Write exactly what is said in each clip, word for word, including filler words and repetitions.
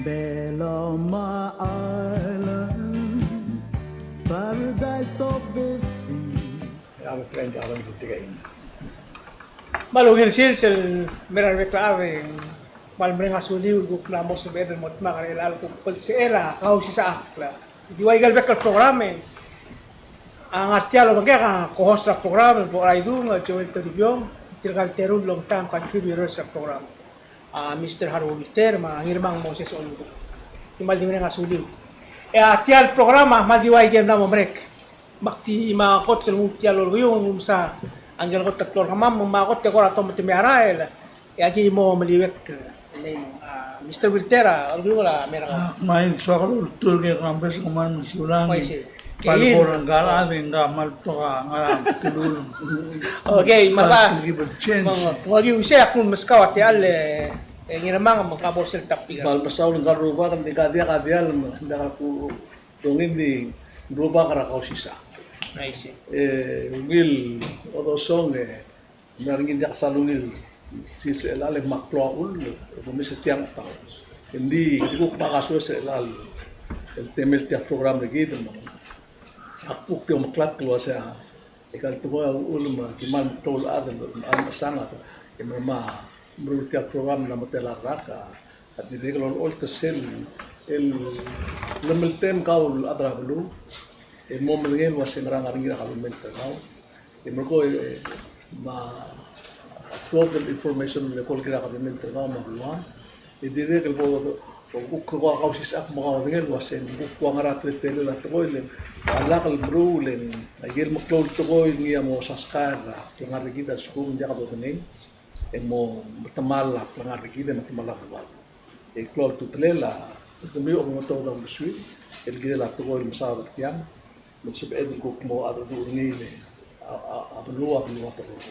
Beloma Island, paradise of the sea. Me a ungil sils el mera el bek el chad e ng kmal mereng a suliu el kuk mla mo sebeched el mo dmak er chelecha el kuk belsechel a Kausisechakl. Di ua ikel bek el program e a ngar tia el obengkek a co-host er a program el bo er a Idung, a Joel Toribiong, tirka el teru el long time contributors er a program, a Mister Harold Wilter me a Ngirmang Moses Olnguk. Di kmal di mereng a suliu. E a tia el program a kmal di ua ikel mla mo merek. Me ak di me a kot el nguu tia el olekiung, ng msa a ngike el kot el klou er kemam, me a kot e kora tometemii a rael. E aki mo meliuekl, a, Mister Wilter, a, olekiung er a mera. Ak mei el soak el olturk e Kambes, kmal mesulang. Uaisei. Kmal kora ngka el chad e ngka a kmal betok a ngar er a telul. Okay, me a, me a, me a, me a, uaisei, ak meskau a techall, e, e Ngirmang, me ng kuk bo er sel topic. Kmal mesaul ngka el rubak, ng di ka diak a diall, me ng diak a ku Dongin di rubak er a Kausisechakl. Uaisei. E, ungil odosong e, ng ngar er ngii, diak sal ungil sils er chelechang e kmal klou a chull, e, bo mesa tiang a tau. Ng di, di kuk mla kasoes er chelechang el temel tia el program er kid, me ak kuk di omeklatk el uasei a Aika el tekoi a uchul me ki kmal meklou el chad el mechesang a, e me, me a meruul tia el program el mo tela el rak a, a dirrek el olecholt er sel, el, el lemeltem kau el chad er a beluu, e mo medengei el uasei ngera ngar er ngii er a kabelment er kau. E merekong e, me a tuobed el information el eko el kirel a kabelment er kau me a beluam. E dirrek el bo, bo kuk kuk a Kausisechakl me kau a medengei el uasei ng kuk ua ngera teletelel a tekoi el, a lak el meruul e ng, a ikel meklou el tekoi el ngii a mo saskar a klengar er kid a lsekum ng diak dodengei, e mo metemall a klengar er kid e metemall a beluad. E klou a ultutelel a, kemiu a bo motobed a uldesuir, el kirel a tekoi el mesaod er tiang, me ng sebeched el kuk mo a, a, a, a beluu, a beluu a terung.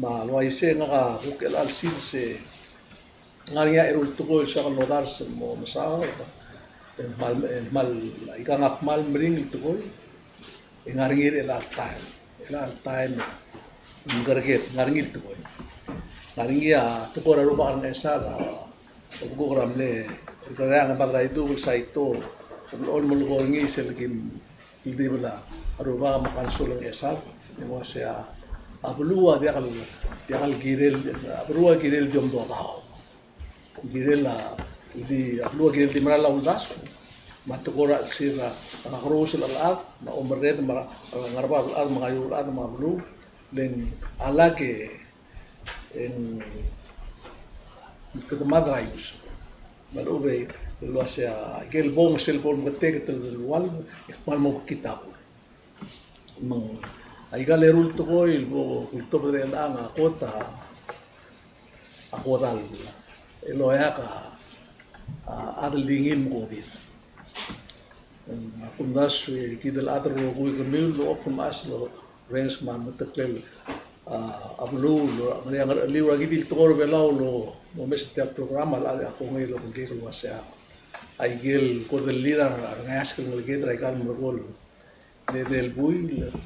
Me a le uaisei e ngak a kuk chelecha el sils e ng ngar er ngii a eru el tekoi el soak el odars el mo mesaod, e kmal, e kmal, aika ngak a kmal meringel el tekoi, e ng ngar er ngii er chelecha el taem, chelecha el taem, ng kerker, ng ngar er ngii el tekoi. Ng ngar er ngii a tekoi er a rubak er a Ngchesar, a, a kuk er a mle, er a Ngchereang, a Padre Idubel Saito, el olecholt el mo lekoi er ngii sel kim el di bla, a rubak me a council er a Ngchesar, e ng uasei a, a beluu a diak el, diak el kirel, a beluu a kirel di omdodaob. Kirel a, di, a beluu a kirel di mera el uldasu, me a tekoi er a chelsel a, a kakerous el chelechad, me a omerreder, me a, a ngar er a bab el chad, me a ngar er a eou el chad, me a beluu, le ng a lak e e ng kede mad er a ius. Me a lechub e, el uasei a, ikel bong sel bo el meketeket el ual, e kmal mo mekngit a bul. Me ng, aika el eru el tekoi el bo, el tobed er chelechang a kot a, a kodall el oeak a, a, chad el di ngii el mekodir. A kumdasu e kid el chad el rokui, kemiu el ochomechas el orrenges me a meteklel a, a beluu el, a ngar er a Ngerchelmiu, er a kid el tekoi er a Belau el, el omes er tia el program, a locha kongei el obengkek el uasei a, aike el kodellir a rengeasek el ngeleked er aika el merekong el edei el buil el,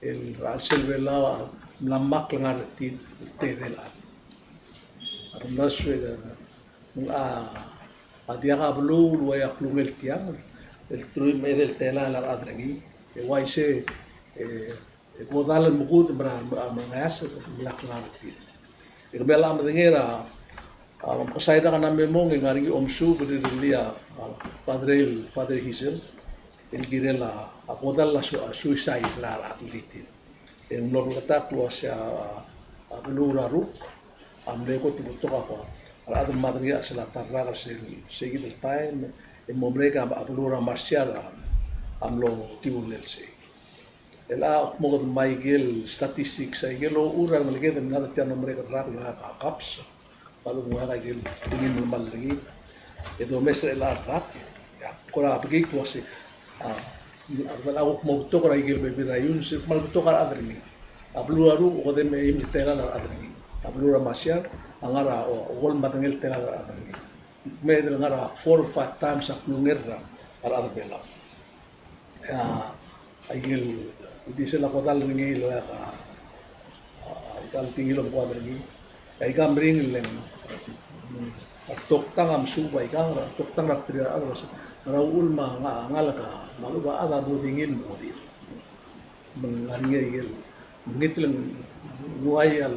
er a chelsel Belau a mla mekngar er tir el tedei el chad. A kumdasu e, a, a diak a beluu el ua a klungel tiang, el truich me a edei el telael a rechad er ngii. E uaisei, e, e kodall el mekudem er a, a, a ngeasek el mla klengar er tir. E kemiu a locha medengei er a, a, mkesai er a kena me mong e ng ngar er ngii a omesuub er tir el, a, a, Padre, Father Hazel, el kirel a, a kodall a su-, a suicide er a rechad el di tir. E ng mlo bleketakl el uasei a, a beluu er a Ruk a mle kot el betok a, a rechad el mad er ngii er a chelsel a ta el rak er sei, seikid el taem, e mo merek a beluu er a Marshall a, a mlo kiulel sei. El a kmo kede mei a ikel statistics, a ikel ochur a rengeleked el mad er tia el mlo merek el rak el oeak a cops. Me a lechub e ng oeak a ikel ungil melemall er ngii. E domes er chelecha el rak, e a kora bekik el uasei, a, a, a kuk mo betok er a ikel bebil er a iungs, e kmal betok a rechad er ngii. A beluu er a Ruk, okedei me a eim el telael a rechad er ngii. A beluu er a Marshall a ngar er a, o, okolmadengei el telael a rechad er ngii. Me a edei el ngar er a four or five times a klungel er a, a rechad er a Belau. A, a ikel, di sel a kodall er ngii el oeak a, a, aika el tingil el omko er ngii. Aika meringel el, mm, a toktang a mesuub a ikang, a toktang er a bdelul a rechad, a uchul me a ngalek a, me a lechub a chad a bo dingil el mo odir. Me ng ngar er ngii a ikel, mengit el ng uai a,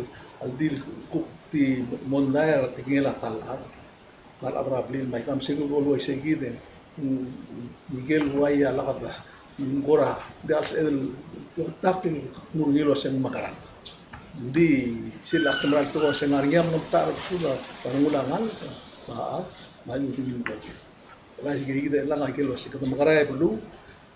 a di kuk di mondai er a tekingel a ta el chad. Me a rechad er a blil me a ikang, me se kuk bo el uaisei kid e, mm, ikel uai a lak a, mm, kora, diak el sebeched el, takl el ngur er ngii el uase ng mekerang. Ng di, sel lak te mera el tekoi el uase ng ngar er ngii a mlo metacher er a bsur a, a rengul a ngalek, a, a, me a lechub e ng Uaisei kid el ngar er ngii el uase kede mekerang e beluu,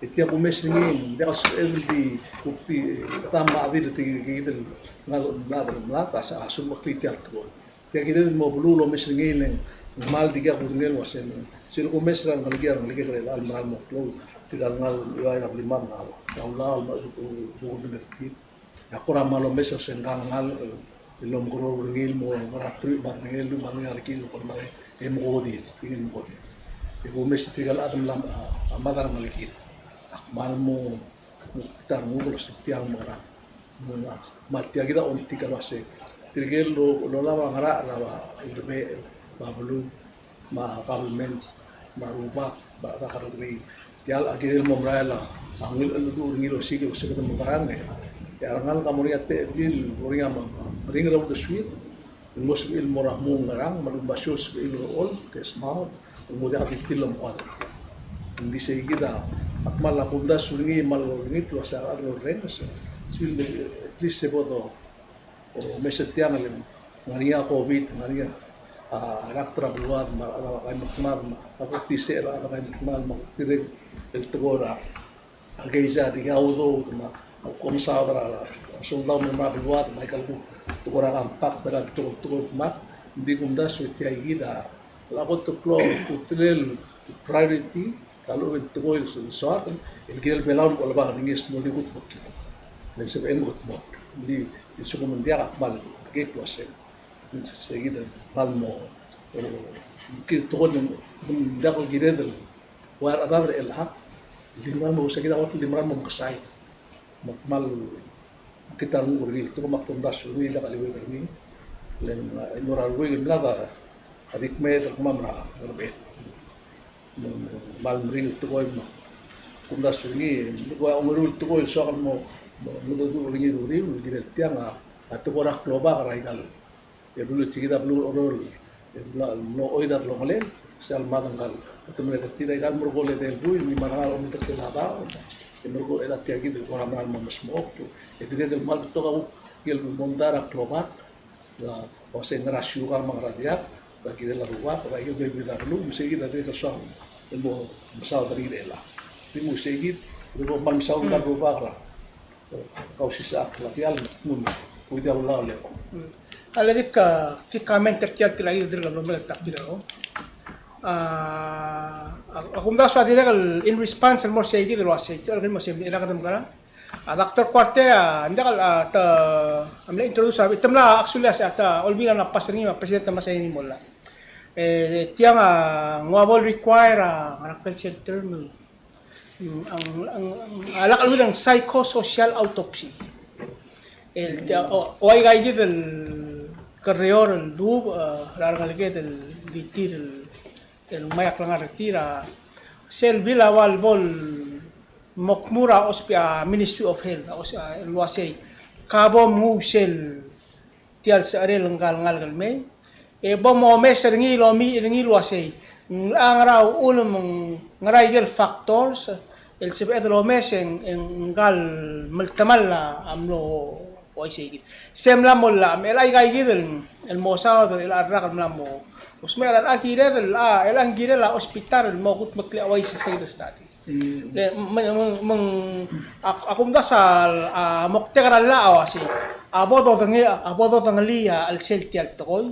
e tia kumes er ngii, ng diak el sebeched el di kuk di, kede mla di le tia kid el ngar er a mla, mla, ta se a sel meklii tia el tekoi. Tia kid el mo beluu el omes er ngii le ng kmal di kuk kudengei el uase, sel kumes er a rengelekir, a rengelekir er chelecha el mera el mo klou, tirka el ngar er a, er a blimam, ngar er a ulaol me a, a kora mal omes er se ng kmal ngalek el omekeroul er ngii el mo ngar er a truich me a dengei, me a dengei er a kid el kora me e mekodir, tingel mekodir. E kumes tirka el chad el mla, a, a mad er a rengelekir. Ak kmal mo, mo ta er nguk el uase tiang mekerang. Mo, a, kmal tia kid a ongtik el uase tirke el lo, lolab a ngerachel er a, a, Irebechel, me a beluu, me a government, me a rubak, me a rechad er a kerrekeriil. Tia el kirel el mo merael a, a ngii el, el, el, ngii el osiik el uase kede mekerang e. Tia el ngalek a mo er ngii a techellir, mo er ngii a meringel er a uldesuir, el mo sebechir el mo er a mo ngerang, me a lechub a sel sebechir el olk, ke smart, el mo diak di tir el omekoad. Ng di sei kid a, ak kmal a kumdasu er ngii, me a lolengit el uase a rechad el orrenges, sel, at least se bo do omes er tiang el ngar er ngii a COVID, ngar er ngii a, a, rakt er a beluad, me a rechad er a kaimekmad, me a kuk di sel, a rechad er a kaimekmad, me a kuk dirrek el tekoi er a, a keizai a di kau udoud, me a kuk omesaod er a, a, soldau el mo er a beluad, me aika el kuk tekoi er a compact, me aika el tekoi, tekoi el kmak, ng di kumdasu e tia kid a, a kot el klou, ultutelel priority, a lechub e ng tekoi el soak, el kirel Belau el bo lebo er ngii e sel mo di kutmeklii. Le ng sebechem kutmokl. Ng di, di lsekum ng diak a kmal, ke klou a sel. Sei kid a kmal mo, e, kid tekoi el, ng diak el kired el, ua rechad er chelechang. Di mera el mo, sei kid a kot el di mera el mo mekesai. Me ak kmal, kid a renguk er ngii, te kuk me ak omdasu er ngii, diak a leuid er ngii. Le ng, e, mo er a renguk el mlad a, a di kmeed er kemam er a, er a Belau. Me, me, kmal meringel el tekoi me ak omdasu er ngii, me kuk a ongeru el tekoi el soak el mo, mo, mo mengedecheduch er ngii er uriul, el kirel tiang a, a tekoi er a klobak er a ikal e beluu, tia kid a beluu el oror, e mla, mlo oid a delongelel, sel mad ngkal, te mle er tir a ikal merekong el edei el buil, me a rengalek a omekedong er a daob, e merekong el tia kid el kora mla mo mesmechokl, e dirrek el kmal betok a kuk el mondai er a klobak, a, ua se ngera siukang me a ngera diak, a kirel a rubak, a ikel bebil er a beluu, me sei kid a dirrek el soak el mo mesaod er ngii er chelechang. Di mo sei kid, e kuk kmal mesaod er a rubak er a Kausisechakl a tia el mong, kuidia ulaol e. Mm. A le dik, a, dik comment er tia el tir a dirk el mle ta el tir a. A, a, a kumdasu a dirrek el in response el mo er sei kid el uasei, tia el mo sei, e le kede mekerang. A Doctor Kuartei a, ng diak el, a, te, a mle introduce a, te mla actually a se a ta, Olbiil a mla pass er ngii me a President a mla sign er ngii el mo llach. E, tiang a, ng ua bo el require a, ngera el shelter me Mm, ng, ng, ng, a lak lulii a psychosocial autopsy. El tia, o, ua ika kid el kerreor el duubech, e, er a rengeleked el di tir el, el ngmai a klengar er tir a, sel bill a ua lebo el mo kmu er a ospi-, a Ministry of Health, a os-, a, el uasei, ka bo mnguu sel tia el secherel ngka el ngalek el mei, e bo momes er ngii el omiich er ngii el uasei, ng locha ngera uchul me ng ngera ikel factors el sebeched el omes e ng, e ng ngka el meltemall a mlo uaisei kid. Se mla mo llach, me chelecha ika kid el, el mo saod er chelecha el rak el mla mo, me chelecha el kired el, a, chelecha ng kirel a hospital el mo kutmeklii a uaisei kid el study. Mm. Le, me, me, me, a, a kumdasu a, a moktek er a llach a uasei, a bo dodengei, a bo dodengelii a chelsel tia el tekoi,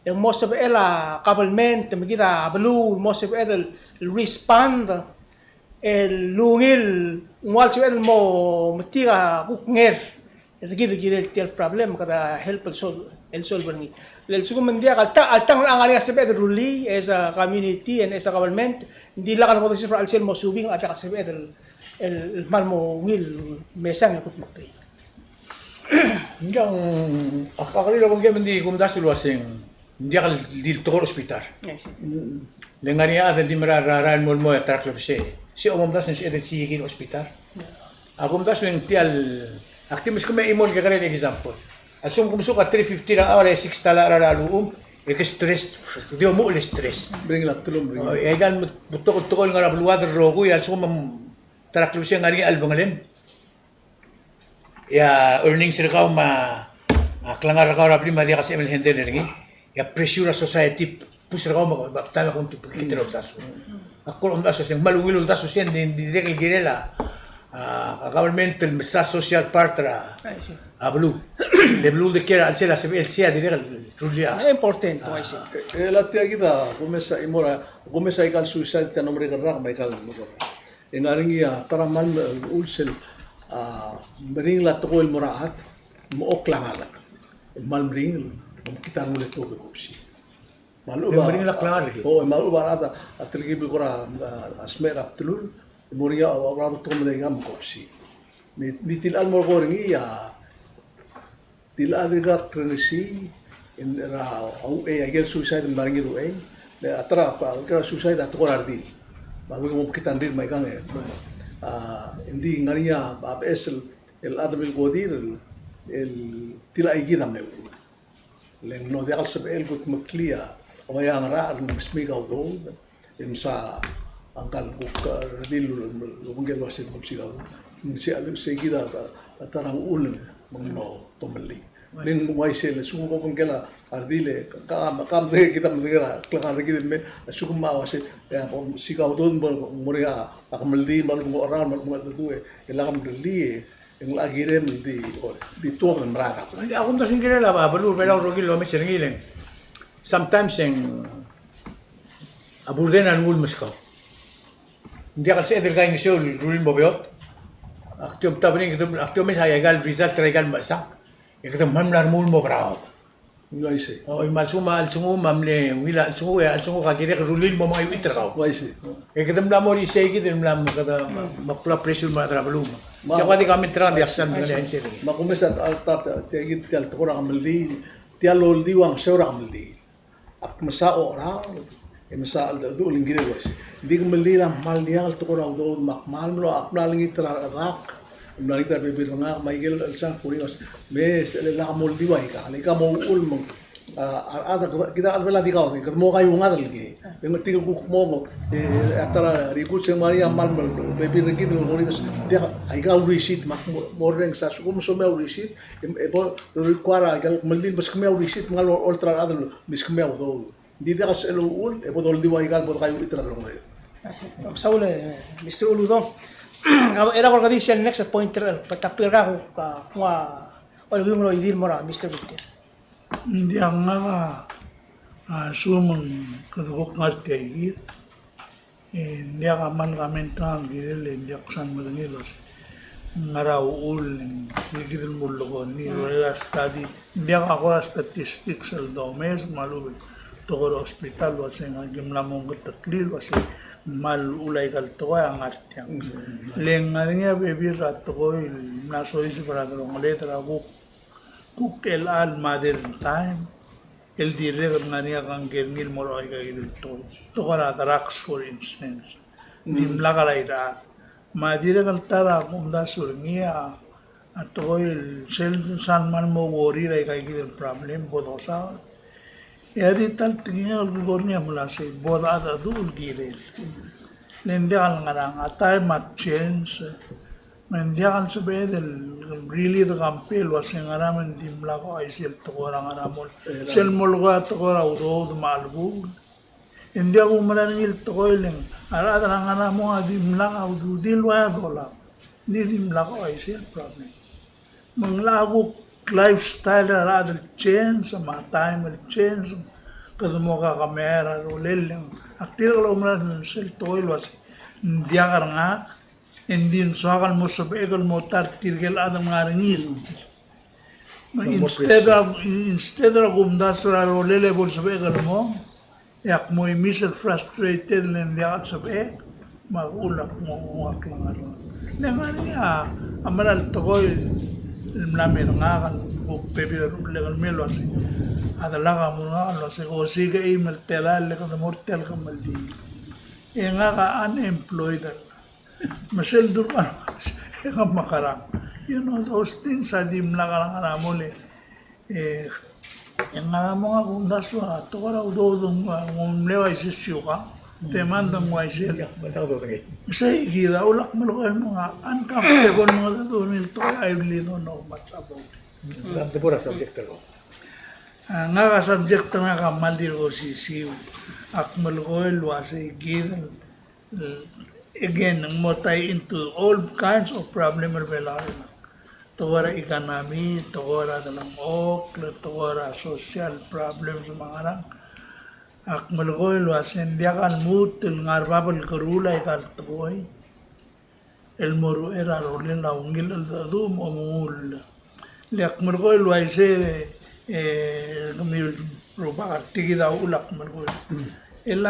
e ng mo sebechel a kabelment, me kid a beluu, mo sebeched el respond, el ungil, ng ua lsebeched el mo metik a kuk nger, er kid el kirel tia el problem, kede help el sol-, el solve er ngii. Le lsekum ng diak, alta-, alta ng locha ngar er ngii a sebeched el rullii, as a community and as a government, ng di lak bo desiseb er a chelsel mo subing, a diak a sebeched el, el, el kmal mo ungil mesang e kutmeklii. Ng diak, a, a kerir a obengkem e ng di kumdasu el uaseng, Ng diak el di tekoi er a hospital. Le ngar er ngii a chad el di mera el rael el mo el mo er a ta er a klebesei. Se omdasu e ng sebeched el siik er a hospital. A kumdasu e ng tia el, ak di meskemiu a chimo el kekerei el example. A lsekum ke mesuk a three fifty er a hour e six dollar er a luchum, e ke stress, di omuchel e stress. Meringel a bdelum, meringel. O, e aika el betok el tekoi el ngar er a beluad el rokui, a lsekum ta er a klebesei e ng ngar er ngii a chelbengelem. E a earnings er kau me a, a klengar er kau er a blim a diak el sebechem el handle er ngii. E a pressure er a society, push er kau me a, me a, taem a kuk di kid er a uldasu. Ak kora uldasu sei, ng kmal ungil uldasu sei, ng di, di dirrek el kirel a, a, government el mesa social part er a, a beluu. Le beluu el de kiei er a chelsel a sebechel sei a dirrek el rullii a. Important, uaisei. E, e, el tia kid a, kumes a chimo er a, kumes a ikal suicide, tia el mo merek el rak, me a ikal mo merek el rak. E ng ngar er ngii a ta er a kmal uchul sel, a, meringel a tekoi el mo er a chad, mo klengar. Kmal meringel, me kid a rengul e tuobed e kobsii. Me a lechub a, meringel a klengar er kid. O, me a lechub a rechad a telkib el kora, a, a smecher er a bdelul, e mo er ngii a, a, a, a, betok el medengei me kobsii. Ng di, ng di tia el mo er kau er ngii a, Tia el chad el kirel a krengesii, e ng, er a uchei, a ikel suicide el mla er ngii er a uchei, le a ta er a, a, a ikel suicide a tekoi er a redil. Me a bo kmo mekngit a rengrir me aikang e. A, ng di ngar er ngii a, a beches el, el chad el mle kodir, el, el tia el chad a mle uchul. Le ng mlo diak el sebechel el kudmeklii a, a ua ngera el meskemiu a udoud. E msa a ngkal kuk, a, redil el obengkel el uasei kuk msikau. Ng sei a lechub sei kid a, a, a ta er a uchul me ng mlo tomellii. Le ng uaisei le lsekum kuk obengkel a redil e ka, ka, ka medengei kid a medengei er a klengar er kid el mei, a lsekum a uasei, e a, msikau a udoud me ng mo er ngii a kemeldiil me a lechub e ng orrenges me a lechub e ng ngeldecheduch e, e lak mrellii e, e ng locha kirem el di, o, di tuobed el merael. A kumdasu e ng kirel a beluu er a Belau el rokir el omes er ngii le ng sometimes e ng a burden a rengul el meskau. Ng diak el sebeched el kaingeseu el rullii el mo beot. Ak di omtab er ngii, ak di omes a ikal result er a ikal mechesang. E kede kmal mla remuul el mo beraod. Uaisei. O, me a lsekum a chelsenguk me a mle ungil a chelsenguk, e a chelsenguk a kirek el rullii el mo mechaiuchit er kau. Uaisei. E kede mla mo er isei kid el mla mo kede mo, mo kuk pressure el mo er a beluu me. Me a, se kuk di comment er a, me a kumes a ta, ta, ta, tia kid tia el tekoi er a kemeldiil, tia el oldiu a ngeseu er a kemeldiil. Ak mesa ocheraol, e mesa cheldecheduch el ng kirel uaisei. Ng di kemeldiil a kmal diak el tekoi er a udoud me ak kmal mlo, ak mla olengit er a rechad, mla olengit er a rebebil er ngak me a ikel chelsang el kuk uriul el uasei, me se le lak moldiu a ikang, le ikang a mo uchul me ng, a, a rechad, kid a chad er a Belau a di kau, kede mo kaiungad el ngii. E ng tirke el kuk mo, e, e, a ta er a recruit se ng ngar er ngii a kmal mle bebil er kid el kuk uriul el uasei, diak, aika a receipt me ak mo, mo orrenges a lsekum e somiu a receipt, e, e bo, require a ikal kemeldiil el meskemiu a receipt me ng locha olterau a rechad el meskemiu a udoud. Ng di diak el sebechel el uchul, e bo doldiu a ikal bo dekaiuchit er a delongeled. Mesaul, e, Mister Uludong. A, er a kora di sel next point er a, topic er a kuk, a, kuk a, olkiung el oidii el mo er a Mister Victor. Ng diak ngak a, a, assume ng kede kuk ngar tia kid. E, ng diak a kmal comment er ngak el kirel, e ng diak kusang medengei el uasei ng ngera uchul, e ng kid el mo lekoi er ngii, e rolel a study. Ng diak a kora statistics el domes, me a lechub e tekoi er a hospital el uasei ng aki mla mo mengeteklii el uasei ng kmal uchul a ikal tekoi a ngar tiang. Le ng ngar er ngii a bebil er a tekoi el mla soiseb er a delongeled er a kuk, kuk el chelecha el modern time. El dirrek el ngar er ngii a kangkei er ngii el mo er a ika kid el tekoi. Tekoi er a drugs, for instance. Dimlak er a irechar. Me a dirrek el ta er a kumdasu er ngii a, a tekoi el sel sal kmal mo worry er a ika kid el problem, bo dosaod. E a di ta el tekingek el kuk er ngii a mla sei, bo dosaod a chedecheduch el kirel. Le ng diak el ngerang, a time a change. Me ng diak el sebeched el really de compare el uasei ngera me ng dimlak a uaisei el tekoi er a Ngeramong. Sel mo lekoi a tekoi er a udoud me a chelebuul. E ng diak kumerang er ngii el tekoi el ng a rechad er a Ngeramong a dimlak a ududir el ua dolab. Ng di dimlak a uaisei el problem. Me ng locha kuk lifestyle er a rechad el change, me a time el change, kede mo kakemeaia er a rolel el ng. Ak dirrek el oumerang er sel tekoi el uasei ng diak er ngak, e ng di ng soak el mo sebechek el mo ta er tirke el chad el ngar er ngii. Me instead er a, instead er a kumdasu er a rolel e bo lsebechek el mong, e ak mo imis el frustrated le ng diak el sebechek, me a uchul ak mo ua klengar. Le ngar er ngii a mera el tekoi el mla mei er ngak el kuk bebil er a rubak el mei el uasei A delak a mo er ngak el uasei, ko osiik e chimo el telael e le kede mo er tia el kemeldiil. E ngak a unemployed. Me sel durk a, e ng mekerang. You know, those things a dimlak a ngar er a mong. E, e ngar er a mong a kumdasu a tekoi er a udoud, ng ua, ng mle uaisei siukang, demand ng uaisei. Sei kid a ulak melekoi el mong a uncomfortable el mengedecheduch el tekoi, I really don't know much about it. Ng di bo er a subject er kau. A, ngak a subject er ngak a kmal dirk osisiu. Ak melekoi el uasei kid el, again, ng mo tie into all kinds of problem er Belau. Tekoi er a economy, tekoi er a delengchokl, tekoi er a social problems me a ngerang. Ak melekoi el uasei ng diak a lmuut el ngar bab el keruul aika el tekoi el mo er a rolel a ungil cheldecheduch me a omengull. Le ak melekoi el uaisei, e, kemiu el rubak er tia kid a uchul, ak melekoi el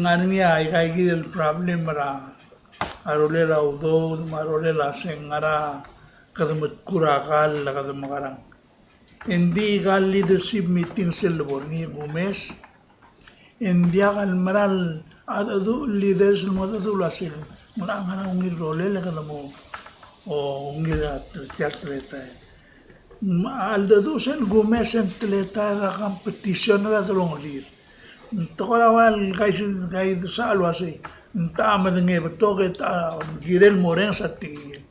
ngar er ngii a ikaikid el problem er a rolel a udoud me a rolel a se ng ngera kede medkul a kall e kede mekerang. Engdi ika el leadership meeting sel lebo er ngii e kumes, e ng diak el mera el cheldecheduch el leaders el mo cheldecheduch el uasei ng locha ngar er a ungil rolel e kede mo, o, ungil a tia el teletael. A cheldecheduch sel kumes e ng teletael er a competition er a delongelir. Ng tekoi er a ua el kaisel, kaisel el uasei, ng techa medengei a betok e techa kirel mo orrenges a tekingel.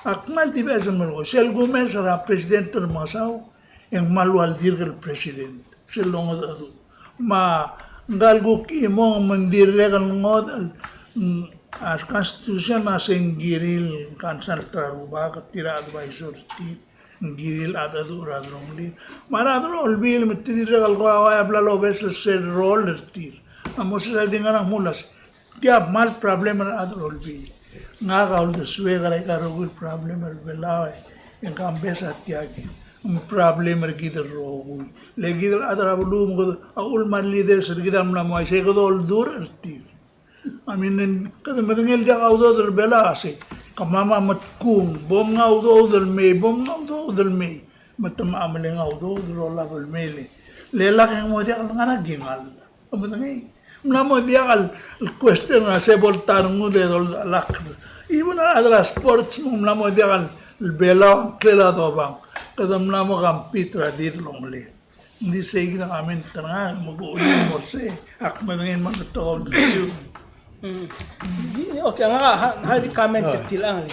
Ak kmal di beches el melekoi. Sel kumes er a President Remengesau, e ng kmal ua el dirk el president sel longedecheduch. Me ngka el kuk chimong me ng dirrek el ngodech el, mm, a constitution a se ng kirir el consult er a rubak, tir a advisor er tir, ng kirir el cheldecheduch er a delongelir. Me a rechad er a Olbiil me te dirrek el kora ua a bla lobes er sel rol er tir. A mo se sa di ngerang, ng mla se Tia kmal problem er a rechad er a Olbiil. Ngak a uldesuek er aika el rokui el problem er Belau, e ng kambes a tia kid. Ng problem er kid el rokui. Le kid el chad er a beluu me kede, a uchul me a leaders er kid a mla mo uaisei, kede oldurech er tir. I mean, kede medengei el diak a udoud er Belau a sei, kemam a metkung, bo mngai a udoud el mei, bo mngai a udoud el mei. Me te mla meleng a udoud el olab el mei le. Le lak e ng mo diak el ngar er a kingall. Kede medengei. Ng mla mo diak el question a se bo el ta rengud e doldak. Even a rechad er a sports me ng mla mo diak el Belau a ngklel a dobang. Kede mla mo compete er a di delongeled. Ng di sei kid a comment er ngak me ko ulim mo sei. Ak medengei me ng betok a uldesuiu. Mm. Okay, ngak a ha, ha di comment er tia el ngar.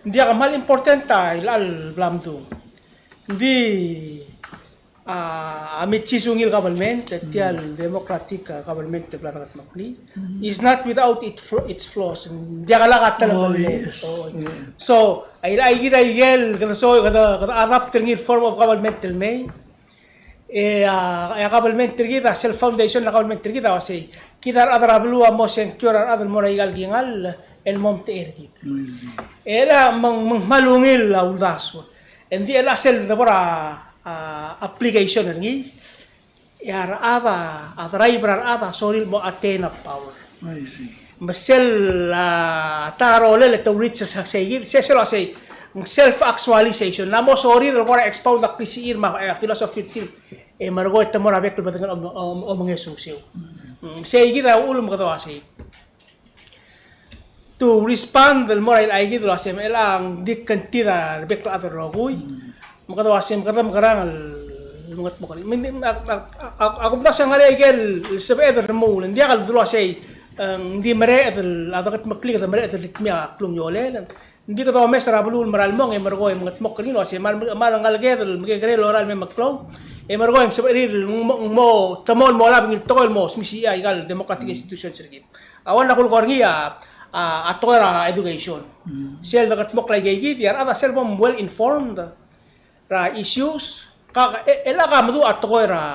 Ng diak a kmal important a chelecha el bla mdu. Ng di a, a mitsisungil government, e tia el democratic, a, government el bla dekedmeklii, is not without it fl-, its flaws. Ng diak a lak a telebelel. Oh, yes. So, a, a, aika kid a ikel, kede so, kede, kede adapt er ngii el form of government el mei. E a, e a government er kid, a sel foundation er a government er kid a uasei, kid a rechad er a beluu a mo sengkio er a rechad el mo er aika el kingall el mo omtechei er kid. E le me ng, me ng kmal ungil a uldasu. Engdi chelecha sel debo er a, a, application er ngii, e a rechad a, a drive er a rechad a sorir el mo attain a power. I see. Me sel, a, ta rolel e te reach er sei kid, se sel uasei, ng self-actualization. Ng mo sorir el kora expound a klisichir me a, e, philosophy er tir. E merekong e te mo er a bek el bedengel om-, om-, omengeseu. Mm, sei kid a uchul me kede uasei. To respond el mo er a chelecha kid el uasei me chelechang di kngtid a rebek el chad el rokui. Me kede uasei me kede mekerang el mengetmokl. Me, me, a, a, a, a kumdasu e ng ngar er ngii a ikel sebeched el remuul. Ng diak el dulu uasei, e, ng di mereched el, a dekedmeklii kede mereched el di tmii a klungiolel. Ng di kede omes er a beluu el mera el mong e merekong e mengetmokl er ngii el uasei me a, me a rengalek el mekekerei el lorael el me meklou. E merekong e ng sebechir el mo, mo, te mo, mo olab ngii el tekoi el mo smisichii a ikal democratic institutions er kid. A ua a kuk er ngii a, a, a tekoi er a education. Mm. Sel dekedmokl a ikeikid, e a rechad a sel bo well informed er a issues, ka, e, e le ka meduch a tekoi er a,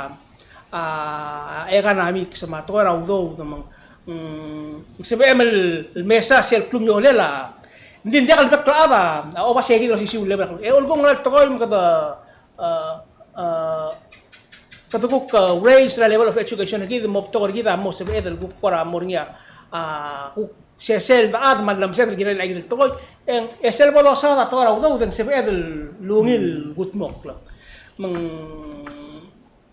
a, economics, me a tekoi er a udoud, me ng, mm, sebechem el, el mesa sel klungiolel a, ng di ng diak el bek el chad a, a, oba sei kid el osisiu el level. E ulekum ng ngar er a tekoi me kede, a, a, kede kuk, a, raise er a level of education er kid, mo betok er kid a mo sebeched el kuk kora mo er ngii a, a, kuk sesei el chad me a llemesed el kirel a ikel tekoi, e ng, e sel bo losaod a tekoi er a udoud e ng sebeched el ungil kudmokl. Me ng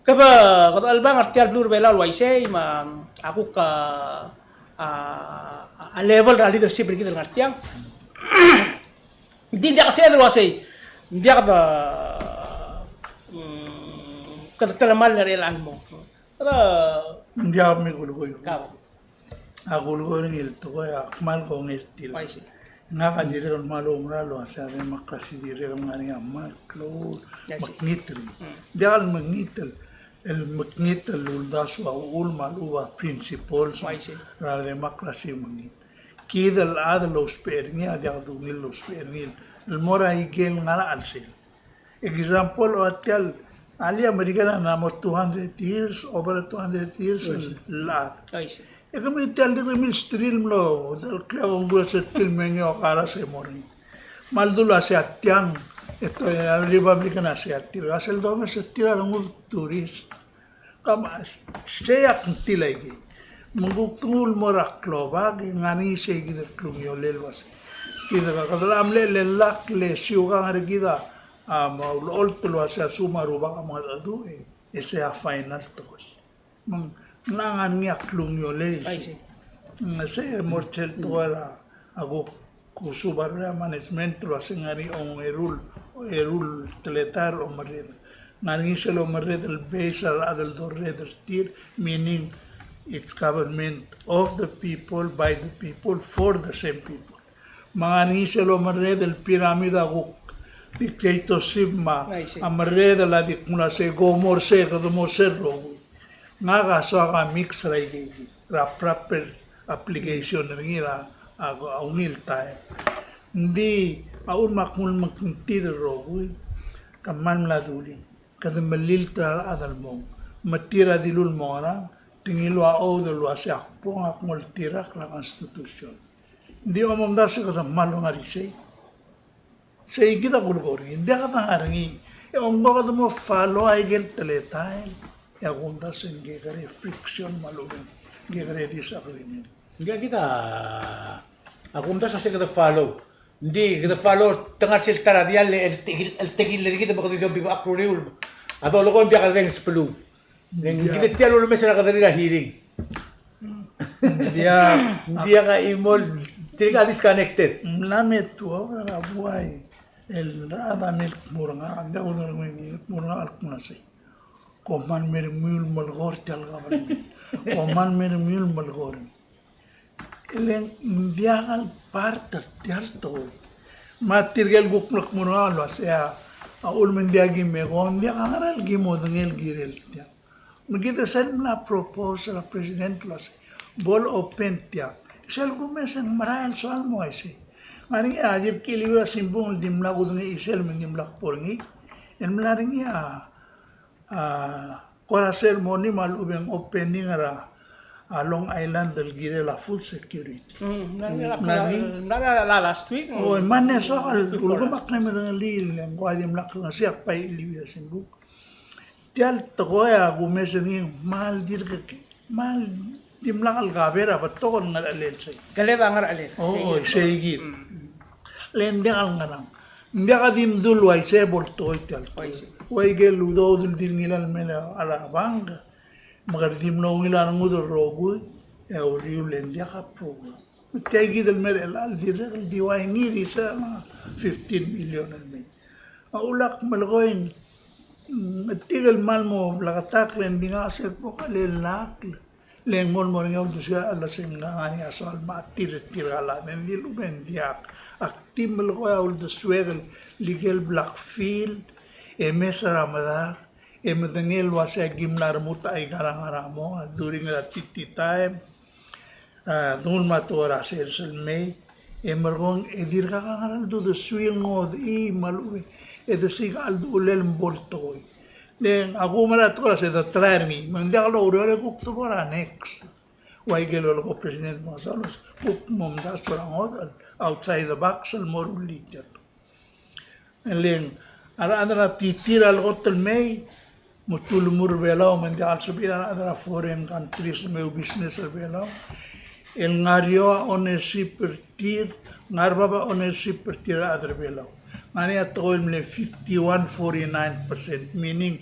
Kede, kede chelebangel er tia el beluu er a Belau el uaisei, me a kuk a, a, a level er a leadership er kid el ngar tiang. Ng di ng diak el sebeched el uaisei, ng diak de, mm, kede telemall er chelechang el mong. Kede, ng diak me kulekoi. Kau. A kulekoi er ngii el tekoi a kmal kongei er tir. Uaisei. Ngak a dirrek el kmal oumera el uasei a democracy dirrek el ngar er ngii a kmal klou el, uaisei, mekngit er ngii. Mm. Diak el mekngit el, el mekngit el uldasu a uchul me a lechub a principles, uaisei, er a democracy mekngit. Kid el chad el ousbech er ngii a diak dungil el ousbech er ngii el mo er a ikel ngar er a chelsel. Example, ua tia el, alii a Merikel a mo two hundred years, over two hundred years el, uaisei, el chad. Uaisei. E kemiu tia el dirk milsterir el mlo, el klou a Congress er tir el mengiu a karas e mo er ngii. Me a ledu el uasei a tiang, e te, a Republican a sei a tir, a sel domes er tir a rengud el tourist. Kemam, sei a kngtil a ikei. Me ng kuk denguu el mo er a klobak, e ng ngar er ngii sei kid el klungiolel el uasei. Kid a kede mle, le lak, le siukang er kid a, a, me a ulecholt el uasei a lsekum a Rubak a mengedecheduch, e, e sei a final tekoi. Me ng ngar er ngii a klungiolel. Uaisei. Ng sei e mo er sel tekoi er a, a kuk kusuub a rulii a management el uasei ng ngar er ngii a ongeru el, eru el teletael er a omerreder. Ng ngar er ngii sel omerreder el base er a rechad el dorreder er tir, meaning it's government of the people, by the people, for the same people. Me ng ngar er ngii sel omerreder el pyramid a kuk dictatorship me a, uaisei, a merreder a di kmo uasei ko mo er sei, kede mo er sei el rokui. Ngak a soak a mix er a ikei, er a proper application er ngii er a, a, a ungil taem. Ng di a uchul me ak nguu el mekngit er a rokui, kmal mla dulii, kede melilt er a rechad el mong. Me tir a dilu el mo ngerang, te ngiluu a oath el uasei ak bong, ak ngoltirakl er a constitution. Ng di omomdasu e kede kmal ngar er isei. Sei kid a kulekoi er ngii, ng diak kede ngar er ngii. E ng ko kede mo follow a ikel teletael, e a kumdasu e ng kekerei friction me a lechub e ng kekerei disagreement. Ng diak kid a, a kumdasu a sei kede follow. Ng di kede follow, te ngar sel ta er a diall el tekil, el tekil er kid me kede di obibechakl er uriul. A dolekoi ng diak kede speluu. Ng kid tia el ulemes er a kederir a hearing. Ng diak. Ng diak a chimo el, tirka a disconnected. Ng mla me tuobed er a buai el rechad a mle kmo er ngak, ng diak kudengei el kmo er ngak el kmo sei. Kom kmal meremiu el melekoi er tia el government. Kom kmal meremiu el melekoi er ngii. E le ng diak el part er tia el tekoi. Me tirke el kuk mle kmo er ngak el uasei a, a uchul me ng diak ki meko, ng diak a ngera el ki modengei el kirel tiang. Me kid a sel mla propose er a president el uasei bo le open tiang. Sel kumes e ng merael el soal el mo uaisei. Ng ngar er ngii a dirk chiliuii er a simbung el dimlak kudengei chisel me ng dimlak bo er ngii. El mla er ngii a a, kora ceremony me a lechub e ng opening er a, a Long Island el kirel a food security. Mm, mla er ngii, mla er ngii, mla er ngii a last week. O, e mle soak el, before last week. Ulekum ak kmal medengelii el ng ko a dimlak ngesii, ak bai chiliuii er a simbung. Tia el tekoi a kumes er ngii, kmal dirk, kmal dimlak el kaber a betok el ngerechelel sei. Keled a ngerechelel. O, sei kid. Mm. Le ng diak el ngerang. Ng diak a di mdu el uaisei bo el tekoi tia el tekoi. Uaisei. Ua ikel udoud el di ngilai el mei er a bank, me kede di mlo ungil a rengud el rokui, e a uriul e ng diak a program. Me tia kid el mei er chelechang el dirrek el di ua ngii di sei a fifteen million el mei. A ulak melekoi, mm, tirke el kmal mo bleketakl e ng di ngak a sel bo kalelakl. Le ng mo el mo er ngii a uldesuek el uasei ng ngar er ngii a soal me a tir, tirka el chad, e ng di lechub e ng diak. Ak di melekoi a uldesuek el ikel Blackfield, e mes er a medal, e medengei el uasei a ki mla remurt aika er a ngar er a mong, a during er a T T time, a, dengul me a tekoi er a sers el mei, e merekong e dirkak a ngera el dudesui el ngodechii me a lechub e, e desiik a cheldechulel me bo el tekoi. Le ng a kumerang a tekoi er a se de try er ngii, me ng diak loureor e kuk de bo er a next. Ua ikel lolekoi a President Gonzalo, kuk momdasu er a ngodech el outside the box el mo rullii tia el tekoi. E le ng a rechad er a T T er a lekot el mei, me te ulemur er a Belau, me ng diak el sebechir a rechad er a foreign countries el mei oubusiness er a Belau. El ngar er eou a ownership er tir, ngar er bab a ownership er tir a rechad er a Belau. Ngar er ngii a tekoi el mle fifty-one forty-nine percent, meaning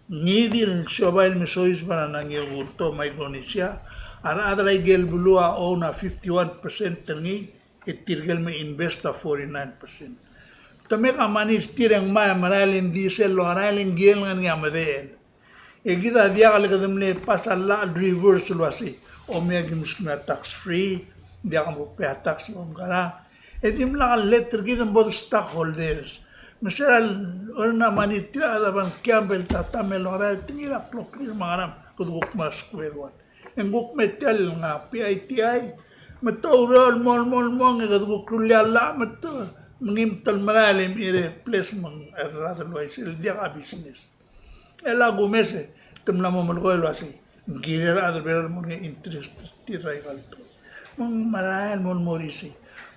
Ngii di el siobai el mesoiseb er a Nangiokurto, Micronesia, a rechad er a ikel beluu a own a fifty-one percent er ngii, e tirke el me invest a forty-nine percent. Te mei a money er tir e ng mei e merael e ng di sel lorael e ng kiei el ngar er ngii a medechel. E kid a diak le kede mle pass a llach el reverse el uasei, omei a ki meskemiu a tax free, diak bo pay a tax el omkar a. E dimlak a letter er kid me bo de stockholders. Me se er a le earn a money er tir a chad a ban gamble ta, ta me lorael, te ngii a kloklir me a ngerang, kede kuk mo er a square one. E ng kuk me tia el ngar er a P I T I, me te oureor el mo, el mo, el mo, e kede kuk rullii a llach, me te mengii me te merael e mei er a place me ng rechad el uaisei el diak a business. E a kumes e te mla mo melekoi el uasei, ng kirel a rechad er a Belau el mo er ngii a interest er tir er aika el tekoi. Me ng merael el mo, el mo er isei.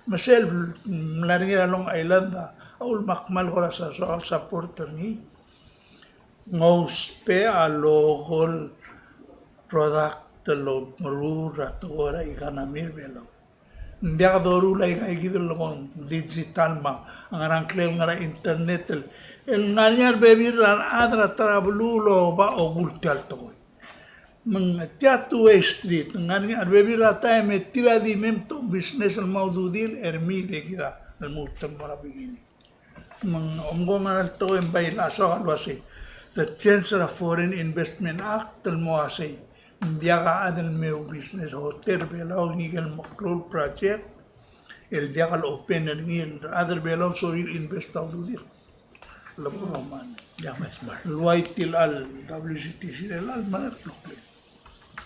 Me sel mla er ngii er a Long Island a, a uchul me ak kmal kora sa, soak el support er ngii, ng ousbech a local product el omeruul er a tekoi er a economy er a Belau. Ng diak doruul aika kid el kmo digital me a ngerang, ngklel ngar er a internet el, el ngar er ngii a rebebil er a rechad er a ta er a beluu el oba okult tia el tekoi. Me ng tia two-way street, ng ngar er ngii a rebebil er a taem e tir a di mei me te business el mo ududir, e remei e kid a lmuut el mo er a beginning. Me ng omko ngar er a tekoi e ng bai el soak el uasei, the change er a Foreign Investment Act el mo uasei, ng diak a chad el me business hotel er a Belau, ngike el meklou el project el diak el open er ngii, el rechad er a Belau a sorir el invest a ududir. Le bo loman. Diak, me smart. El ua tia el W C T C el mera el kloklir.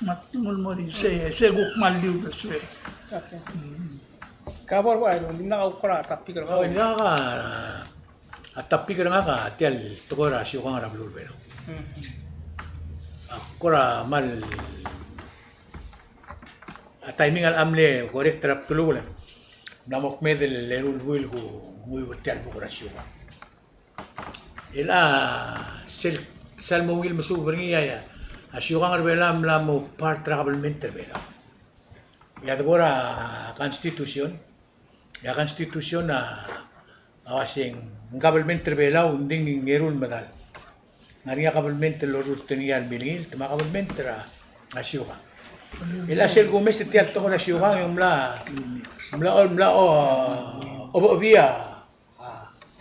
Me te nguu el mo er isei, sei kuk kmal di uldesuek. Okay. Mm. Ka bo er a, dimlak a kora topic er a. Oh, dimlak a, a topic er ngak a tia el tekoi er a siukang er a beluu er a Belau. Mm. A kora kmal, a timing a mle correct er a bdelul e ng mla mo kmeed el eru el buil el kunguiu er tia el buk er a siukang. E a sel, sel mo ungil mesuub er ngii a, a siukang er a Belau a mla mo part er a kabelment er a Belau. E a debo er a constitution, e a constitution a, a uasei ng kabelment er a Belau ng di ng eru el medal. Ng ngar er ngii a kabelment el orurt er ngii a milengit, me a kabelment er a, a siukang. E a sel kumes er tia el tekoi er a siukang e ng mla, mla, mla, o, obechebii a a,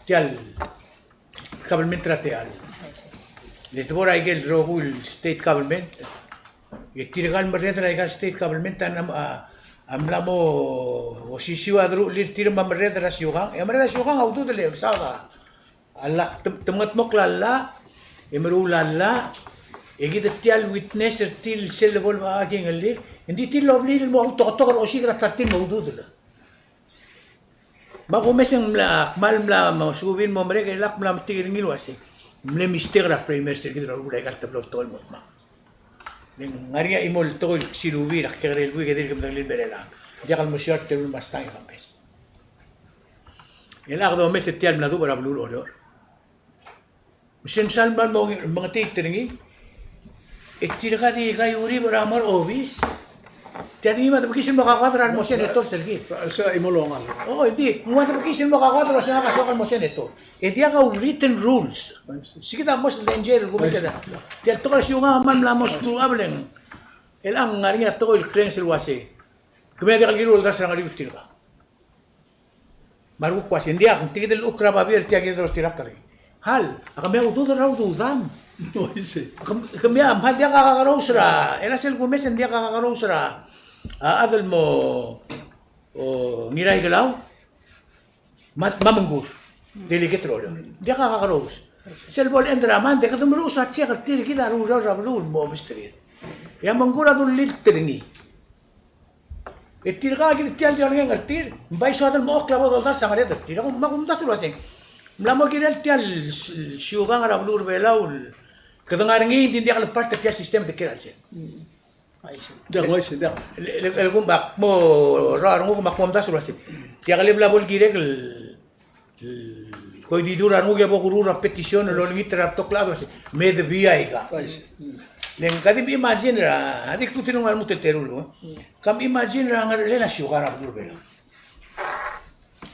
tia el kabelment er a techall. Le debo er a ikel rokui el state government. E tirka el merreder er a ikal state government a, a, a mla mo osisiu a deruchall er tir me a merreder er a siukang. E a merreder er a siukang a ududel e mesaod a llach, te, te mengetmokl a llach, e meruul a llach, e kid tia el witness er tir el sel lebo el ua kingellir, e ng di tir el obliil el mo outoketok er a osiik er a ta er tir el mo ududel. Me a kumes e ng mla, kmal mla mo suub el mo merek e lak mla metik er ngii el uasei, mle mistake er a framers er kid er a rubak er a ikal teblo el tekoi el mo dmak. Le ng ngar er ngii a chimo el tekoi el silubii er a kekerei el buik e dirk medengelii el mei er chelechang. Diak el mo siar el teru el mastang e kambes. E lak domes e tia el mla duubech er a beluu er Oreor. Me sel msal mla mo mengeteit er ngii, e tirka di kaiuereor er a mo er a obis. Tia di ngii me a debekis el mo kakoad er a remo senator er kid. Se a chimo el ongal. O, e di, ng ua debekis el mo kakoad er a se ngak a soak el mo senator. E diak a written rules. Se kid a mo sel danger el kumes er a. Tia el tekoi er a siukang a kmal mla mo screw up e le ng, e lak ng ngar er ngii a tekoi el krenges el uasei, kemiu a diak el kiru el oldasu er a ngeriu er tirka. Me a rekuk uasei, ng diak, ng tia kid el llechukl er a babier, tia kid el oltirakl er ngii. Hal, a kemiu a ududel er a ududam. Oi, sei. Kem-, kemiu a, me a diak a kakerous er a, e a sel kumes e ng diak a kakerous er a, a chad el mo, o, Ngiraikelau. Me a, me a Mengkur. Delegate er a Oreor. Ng diak a kakerous. Sel bo el end er a month e kede meluches a check er tir kid a rureor er a beluu el mo mesterir. E a Mengkur a dullilt er ngii. E tirka kid tia el di olengeng er tir, ng bai soad el mo oklabod oldas a ngered er tir. Me a kumdasu el uaseng, mla mo kirel tia el s-, siukang er a beluu er a Belau el kede ngar er ngii, ng di ng diak le part er tia el system e de kiei er a chelsel. Diak, uaisei, diak. Le, le, le kum ak mo er a renguk me ak mo omdasu el uaseng, tia kele bla bo el kirek el Koididu er a renguk e a bo kuruul er a petition el olengit er a rebetok el chad el uasei, me de bai aika. Le ng ka di imagine er a, a di kuk di ngar er a lmuut el teru el, e? Ka imagine er a ngerchelel a siukang er a beluu er a Belau.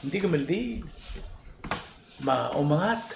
Ng di kemeldiil. Me a omengat.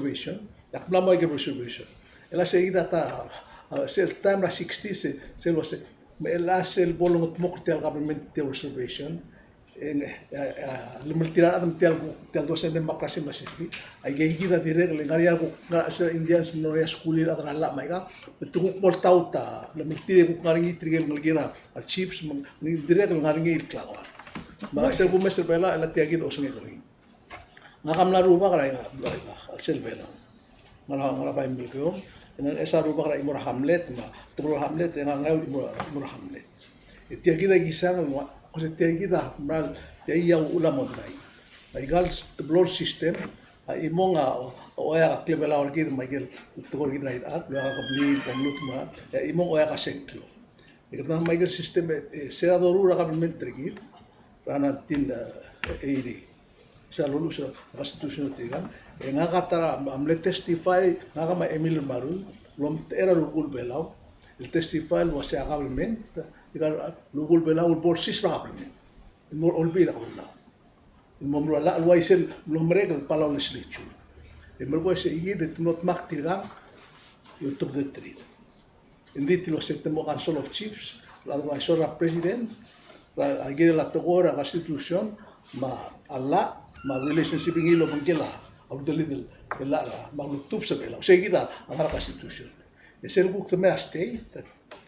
reservation, e ak mla mo aike el reservation. E le se kid a ta, a, sel taem er a sixties, se, sel uase, me a sel bo longetmokl er tia el government tia el reservation, e, e, e, lemeltir a rechad me tia el, tia el dosen democracy me a sesei. Aike kid a dirrek el ngar er ngii a kuk, ngar er a Indians el ngar er ngii a skulir a rechad er a llach me aika, me te kuk mo oltaut a lemeltir e kuk ngar er ngii tirke el ngelekir a chiefs, me ng dirrek el ngar er ngii el klakoad. Me a sel kumes er a Belau, e le tia kid a osengek er ngii. Ngak a mla rubak er a, er a, er a sel Belau. Ngar er a, ngar er a bai Melekeok, e ng, e se a rubak er a chimo er a hamlet, me a teblo er a hamlet, e ngak a ngar er a chimo, chimo er a hamlet. E tia kid a kisang, me a, ko se tia kid a mera el, tia a uchul a modernai. Aika el teblo el system, a chimong a, o, oeak a klebelau er kid, me aike el tekoi er kid er a irechar, el oeak a kebliil, omluut me a, e a chimong a oeak a sengkio. E kede mla me aike el system, e, e, se er a doruul er a government er kid, er a nineteen eighty. Se er a loluches er a constitution er tirkang, e ngak a ta er a mle testify, ngak me a Emil Marui, el omtechei er a rokui el Belau, el testify el uase a government, tirka el rokui el Belau el bo lsiseb er a government. El mo olbiil er a Belau. El mo meruul a llach el uaisei el mlo merek el Palau Legislature. E merekong e se kid e te mlo dmak tirkang, e otobedterir. Ng di tia el uasei te mo Council of Chiefs, el advisor er a president, a, a ikel tekoi er a constitution, me a llach, me a relationship er ngii el obengkel a uldelid el llach, me a ultebedii a Belau. Sei kid a ngar er a constitution. E sel kuk te mei er a state,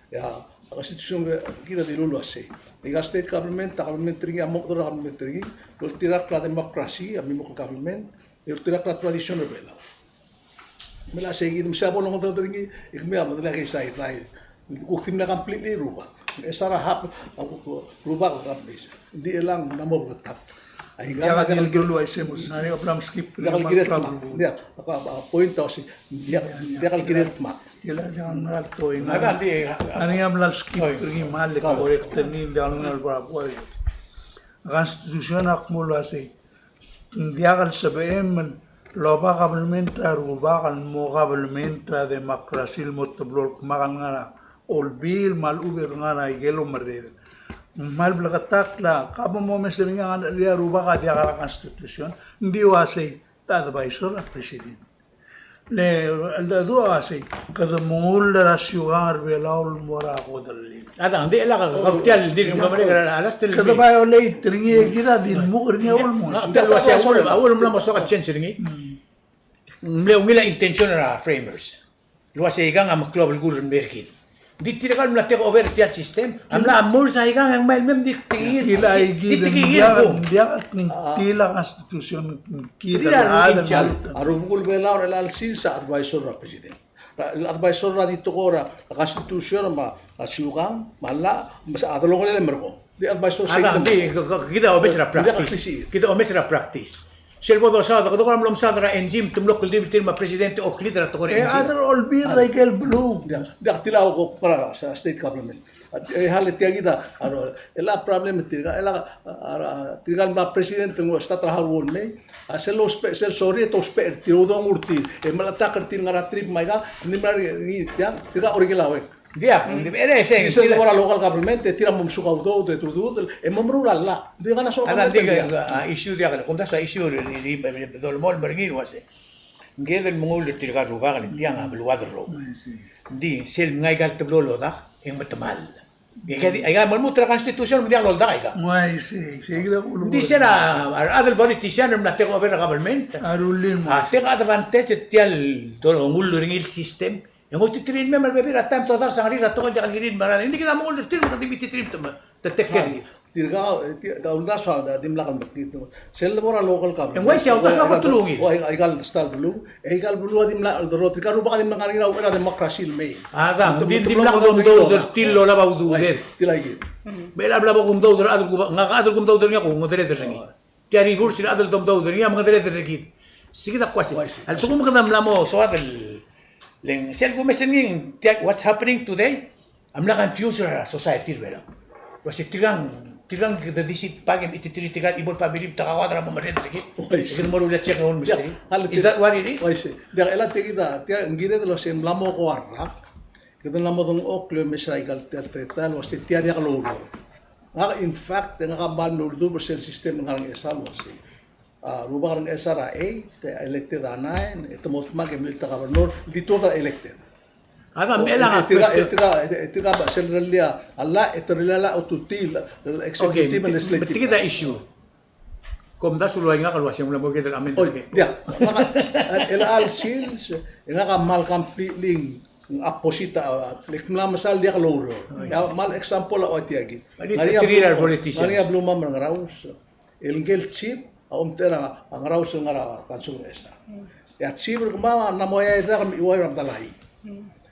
e a constitution er kid a dilu el uasei, aika el state government, a government er ngii a mo er a government er ngii, el oltirakl er a democracy, a mimokl el government, el oltirakl er a tradition er a Belau. Me a sei kid, me sei a bo longedecheduch er ngii, e kemiu a medengei a keizai, rai. Kuk di mle completely rubak. E sel a hap, a kuk rubak el completely. Ng di chelechang ng mo beketakl. Aika, diak el, diak el, diak el, diak el, diak el kirel dmak. Diak, a, a point a uasei, diak, diak el kirel dmak. Diak el, diak el ngar er a toi. Ng di, a, ng di a mla skip er ngii me a le correct er ngii, diak el ngar er a buai. A constitution a kmo el uasei, ng diak el sebechem el oba government er a rubak el mo government er a democracy el mo teblo el kmal ngar er a olbiil me a lechub e ngar er a ikel omerreder. Me a bleketakl a, ka bo momes er ngii a ngar er a rubak a diak er a constitution, ng di uasei te advisor er a president. Le, el dedu a uasei, kede mengull er a siukang er a Belau el mo er a kodellel. A dang, ng di chelecha, kau tia el dirk mlo merek er a last el. Kede violate er ngii e kid a di lmuk er ngii a ulemuchel. Tia el uasei a uchul, a uchul me ng mla mo soak a change er ngii. Mm. Ng mle ungil a intention er a framers. El uasei aikang a meklou a belkul el mei er kid. Ng di tirka el mla take over tia el system a mla merge aikang e ng mei el mei me ng di tekingir. Tia el, di tekingir, ng diak, ng diak, ng tia el constitution, ng tia el, a rubekul Belau er chelecha el sils a advisor er a president. El advisor er a di tekoi er a constitution me a siukang me a llach, me a delongelel el merekong. Di advisor. A dang, ng di, kid a omes er a practice. Kid a omes er a practice. Sel bo dosaod, kede kora mlo mesaod er a engine, te mlo kldibel tir me a president a oklid er a tekoi er a engine. E a chad er a Olbiil er a ikel beluu. Diak, diak, tia el ko, ko er a state government. E a le tia kid a, a, el a problem er tirka, el a, a, tirka el mla president el mo start er a hard work el mei. A sel lousbech, sel sorir e te ousbech er tir, udoud er tir. E melechetakl er tir el ngar er a trip me aika, ng di mla er ngii tia, tirka a orikel a uek. Diak, ng di, e le sei, sel kora local government, e tir a mo mesuk a udoud, e te udoud, e mo meruul a llach. Ng di ngera soak a, ng di, a, issue diak, kumdasu a issue, di, di, di, dolemolem er ngii el uasei. Ng kired el mengull er tirka el rubak el tiang a beluad el rokui. Ng di, sel mngai aika el teblo el odak, e ng metemall. Aika, aika a mo lmuut er a constitution, me ng diak loldak aika. Ng di sel a, a rechad el politician, el mla take over er a government. A take advantage er tia el dongull er ngii el system. E ng oititerir el mei me a rebebil er a taem te odars a ngerir a tekoi el diak el kirir el merael. Ng di kid a mengull er tir me kede di oititerir el mei me te take care er ngii. Tirka, e, tirka, uldasu a dimlak el mekngit. Sel debo er a local government. E ng uaisei a uldasu a ko telungil. Aika el style beluu, aika el beluu a dimlak el doro, tirka el rubak a dimlak ngar er ngii er a uchei er a democracy el mei. A dang, ng di dimlak el domdasu er tir el olab a ududir. Tia kid. Me a bla bo kumdasu er a chad el kuba, ngak a chad el kumdasu er ngii a kungedereder er ngii. Tia el reverse er a chad el domdasu er ngii a mengedereder er kid. Sei kid a ko uasei. A lsekum kede mla mo soad el, le ng sel kumes er ngii, tia, what's happening today a mla confuse er a society er a Belau. Uasei tirkang, tirkang kede di sit back e mechititerir tirka el evil family me te kakoad er a mo merreder er kid. E kede mo rullii a check el mo mesterir. Is that what it is? Uaisei. Diak, el a tia kid a, tia ng kired el uasei ng mla mo ko a rak. Kede mla mo dengchokl el omes er aika el tia el teletael el uasei tia a diak loureor. Ngak, in fact, e ngak a kmal mlo uldubech er sel system el ngar er a Ngchesar el uasei, a, rubak er a Ngchesar a eight, e elected a nine, e te mo dmak e melilt a governor, di tuobed er a elected. A dang, me chelechang a tirka, question. Tirka, tirka, tirka a sel rellii a llach, e te rellii a llach a otutii el executive and legislative. Betik a issue. Kumdasu el ua ngak el uasei ng mla mo kired el amend. Oi, diak. Ngak a, el, el sils, e ngak a kmal completely opposite, a, le kmal mesa el diak loureor. Oi. E a kmal example a ua tia kid. Ngar er ngii a beluu, ngar er ngii a beluu me a Ngaraus. El ngike el chief a omtechei er a Ngaraus el ngar er a council er a Ngchesar. E a chief er kemam a mla mo eai el rak el mechiuaiu er a medal a llach.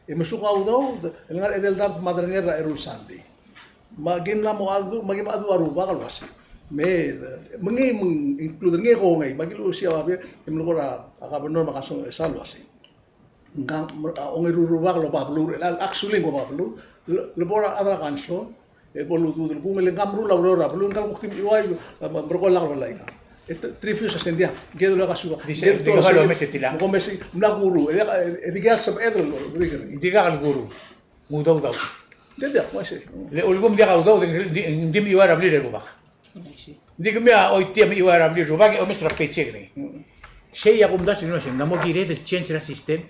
E mesuk a udoud el ngar er a edei el dart me a derengel er a eru el sandei. Me aki mla mo cheldecheduch, me aki mla cheldecheduch a rubak el uasei, me, me ngii, me ng include er ngii e kongei, me aki luchesii a babier, e mle ko er a governor me a council er a Ngchesar el uasei, ngkang, a ongeru el rubak el oba beluu er chelecha el, actually ng oba beluu, le, le bo er a rechad er a council, e bo luduud el kung, le ngka meruul a ureor er a beluu, ngka el kuk di mechiuaiu, e, me, merekong el lak el ua ika. E te, te refuse a sandei, ng kired el ua ka suba. Di se, ng kired el ua ka suba, me ko mesa, mla kuru, e, e, e dikea el sebeched el, el, el, dikea el kuru. Ng udoud a uchul. Diak, diak, uaisei. Le ulekum diak a udoud, ng di, ng di mechiuaiu er a blil el rubak. Uaisei. Ng di kemiu a choitii a mechiuaiu er a blil el rubak, e omes er a paycheck er ngii. Mm. Sei a kumdasu el uasei, ng mla mo kired el change er a system.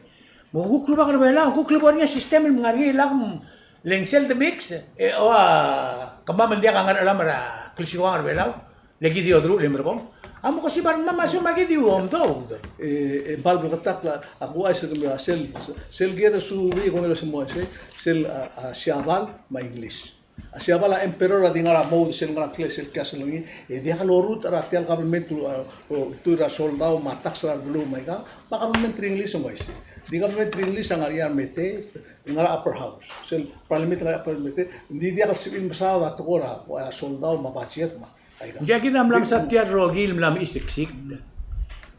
Me kuk klubak er a Belau, kuk klubak er ngii a system el ngar er ngii el ak, mm, le ng sel de mix, e, o, a, kemam el diak a ngar er a chelam er a klisiuang er a Belau, le ki di oderuchel e merekong. A mo kesibar er kemam a soam a ki di omdoud. E, e, bal bleketakl a, ak ouchais er kemiu a sel, sel kired el subii e kongei el se mo uaisei, sel, a, a, Siabal me a Inglis. A Siabal a emperor a di ngar er a moud sel ngar er a ngklel sel castle er ngii, e diak lorutech er tia el government, a, ultuil er a soldau me a tax er a beluu me aika, me a government er a Inglis a ng uaisei. Di government er a Inglis a ngar er ngii a remeteet, ngar er a upper house. Sel parliament a ngar er ngii a upper house, remeteet, ng di diak el sebechir el mesaod a tekoi er a, a, soldau me a budget me aika. Ng diak kid a mla mesa tia el rokui el mla mechiseksikt.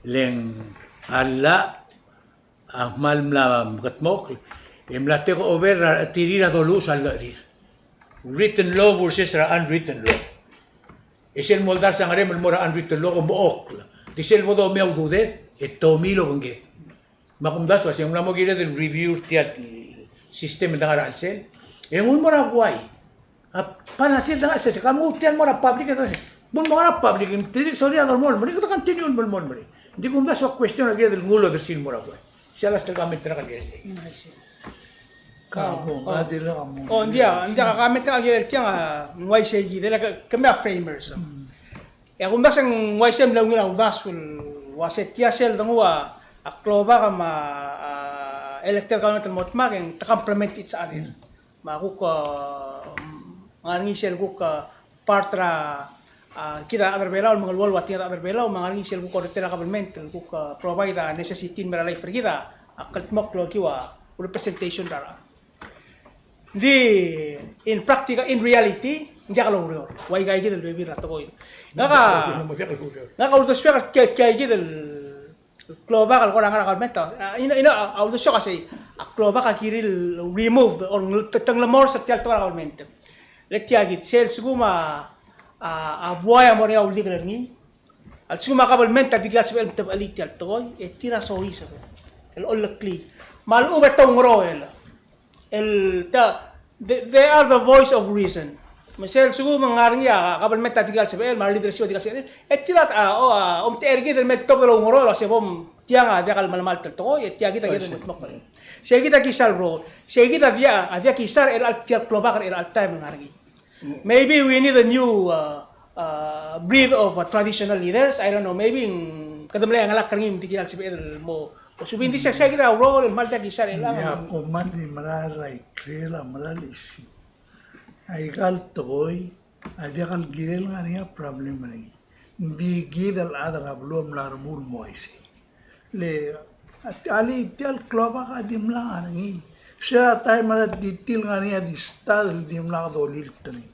Le ng a llach a kmal mla mekedmokl, e mla take over er a rechetirir a doluches a llechir. Written law versus er a unwritten law. E sel mo oldars a ngerem el mo er a unwritten law ko mechokl. Di sel bo domiu a ududed, e tomii el obengked. Me a kumdasu a se ng mla mo kired el review er tia el system el dengar er a chelsel. E nguu el mo er a buai. A, pa ng sel dengar, se, se, ka mo tia el mo er a public, e te, bo el mo er a public, e te dirk sorir a dolemolem er ngii, e kede continue el melemolem er ngii. Ng di kumdasu a question a kired el nguu el odersii el mo er a buai. Sei a last el comment er ngak el kirel sei. Mm, I see. Ka, oh, bo, oh. Ka dirrek a mo. Oh, ng diak, ng diak a comment er ngak el kirel tiang, a, ng uaisei kid, e le ke, kemiu a framers. Mm. E a kumdasu e ng uaisei el mla ungil a uldasu el uase tia sel denguu a, a klobak me a, a, elected government el mo dmak e ng te complement each other. Mm. Me a kuk, a, ngar er ngii sel kuk, a, part er a, a, kid a rechad er a Belau, el mengeluolu a tinged a rechad er a Belau, me ngar er ngii sel kuk orretel a government, el kuk, a, provide a necessity el mei er a life er kid a, a kldmokl el okiu a representation er a. Di, in practical, in reality, ng diak loureor. Ua ika kid el bebil er a tekoi. Ngak a, ngak a uldesuek er tia, tia kid el klobak el kora ngar er a government, a, ina, ina, a uldesuek a sei, a klobak a kirir el remove, or ng-, te-, te ng lemolem er tia el tekoi er a government. Le tia kid, sel lsekum a, a, a buai a mo er ngii a uldikel er ngii, a lsekum a kabelment a di kid a sebechel el tebechelii tia el tekoi, e tir a soiseb el oleklii. Me a lechub e te oungeroel. El, ta, they, they are the voice of reason. Me sel lsekum ng ngar er ngii a kabelment a di kid a sebechel, me a leadership a di kid a sebechel, e tir a, a, o, a, omtechei er kid el me tobed el oungeroel, el uase bo tiang a diak el melemalt el tekoi, e tia kid a kired el medmokl. Sei kid a kisa el role. Sei kid a diak, a diak kisa er chelecha el tia el klobak er chelecha el taem el ngar er ngii. Maybe we need a new, uh, uh, breed of, uh, traditional leaders. I don't know, maybe, mm, kede mle ngelak er ngii me ng di kid a sebeched el mo, o subii ng di sei, sei kid a role el kmal diak kisa er chelechang. Ng diak, kmal di mera er a ikrel a mera el issue. Aika el tekoi a diak el kirel ngar er ngii a problem er ngii. Ng di kid el chad er a beluu a mla remuul el mo uaisei. Le, a, alii, tia el klobak a dimlak ngar er ngii. Se er a taem er a di tir el ngar er ngii a di start el dimlak dolilt er ngii.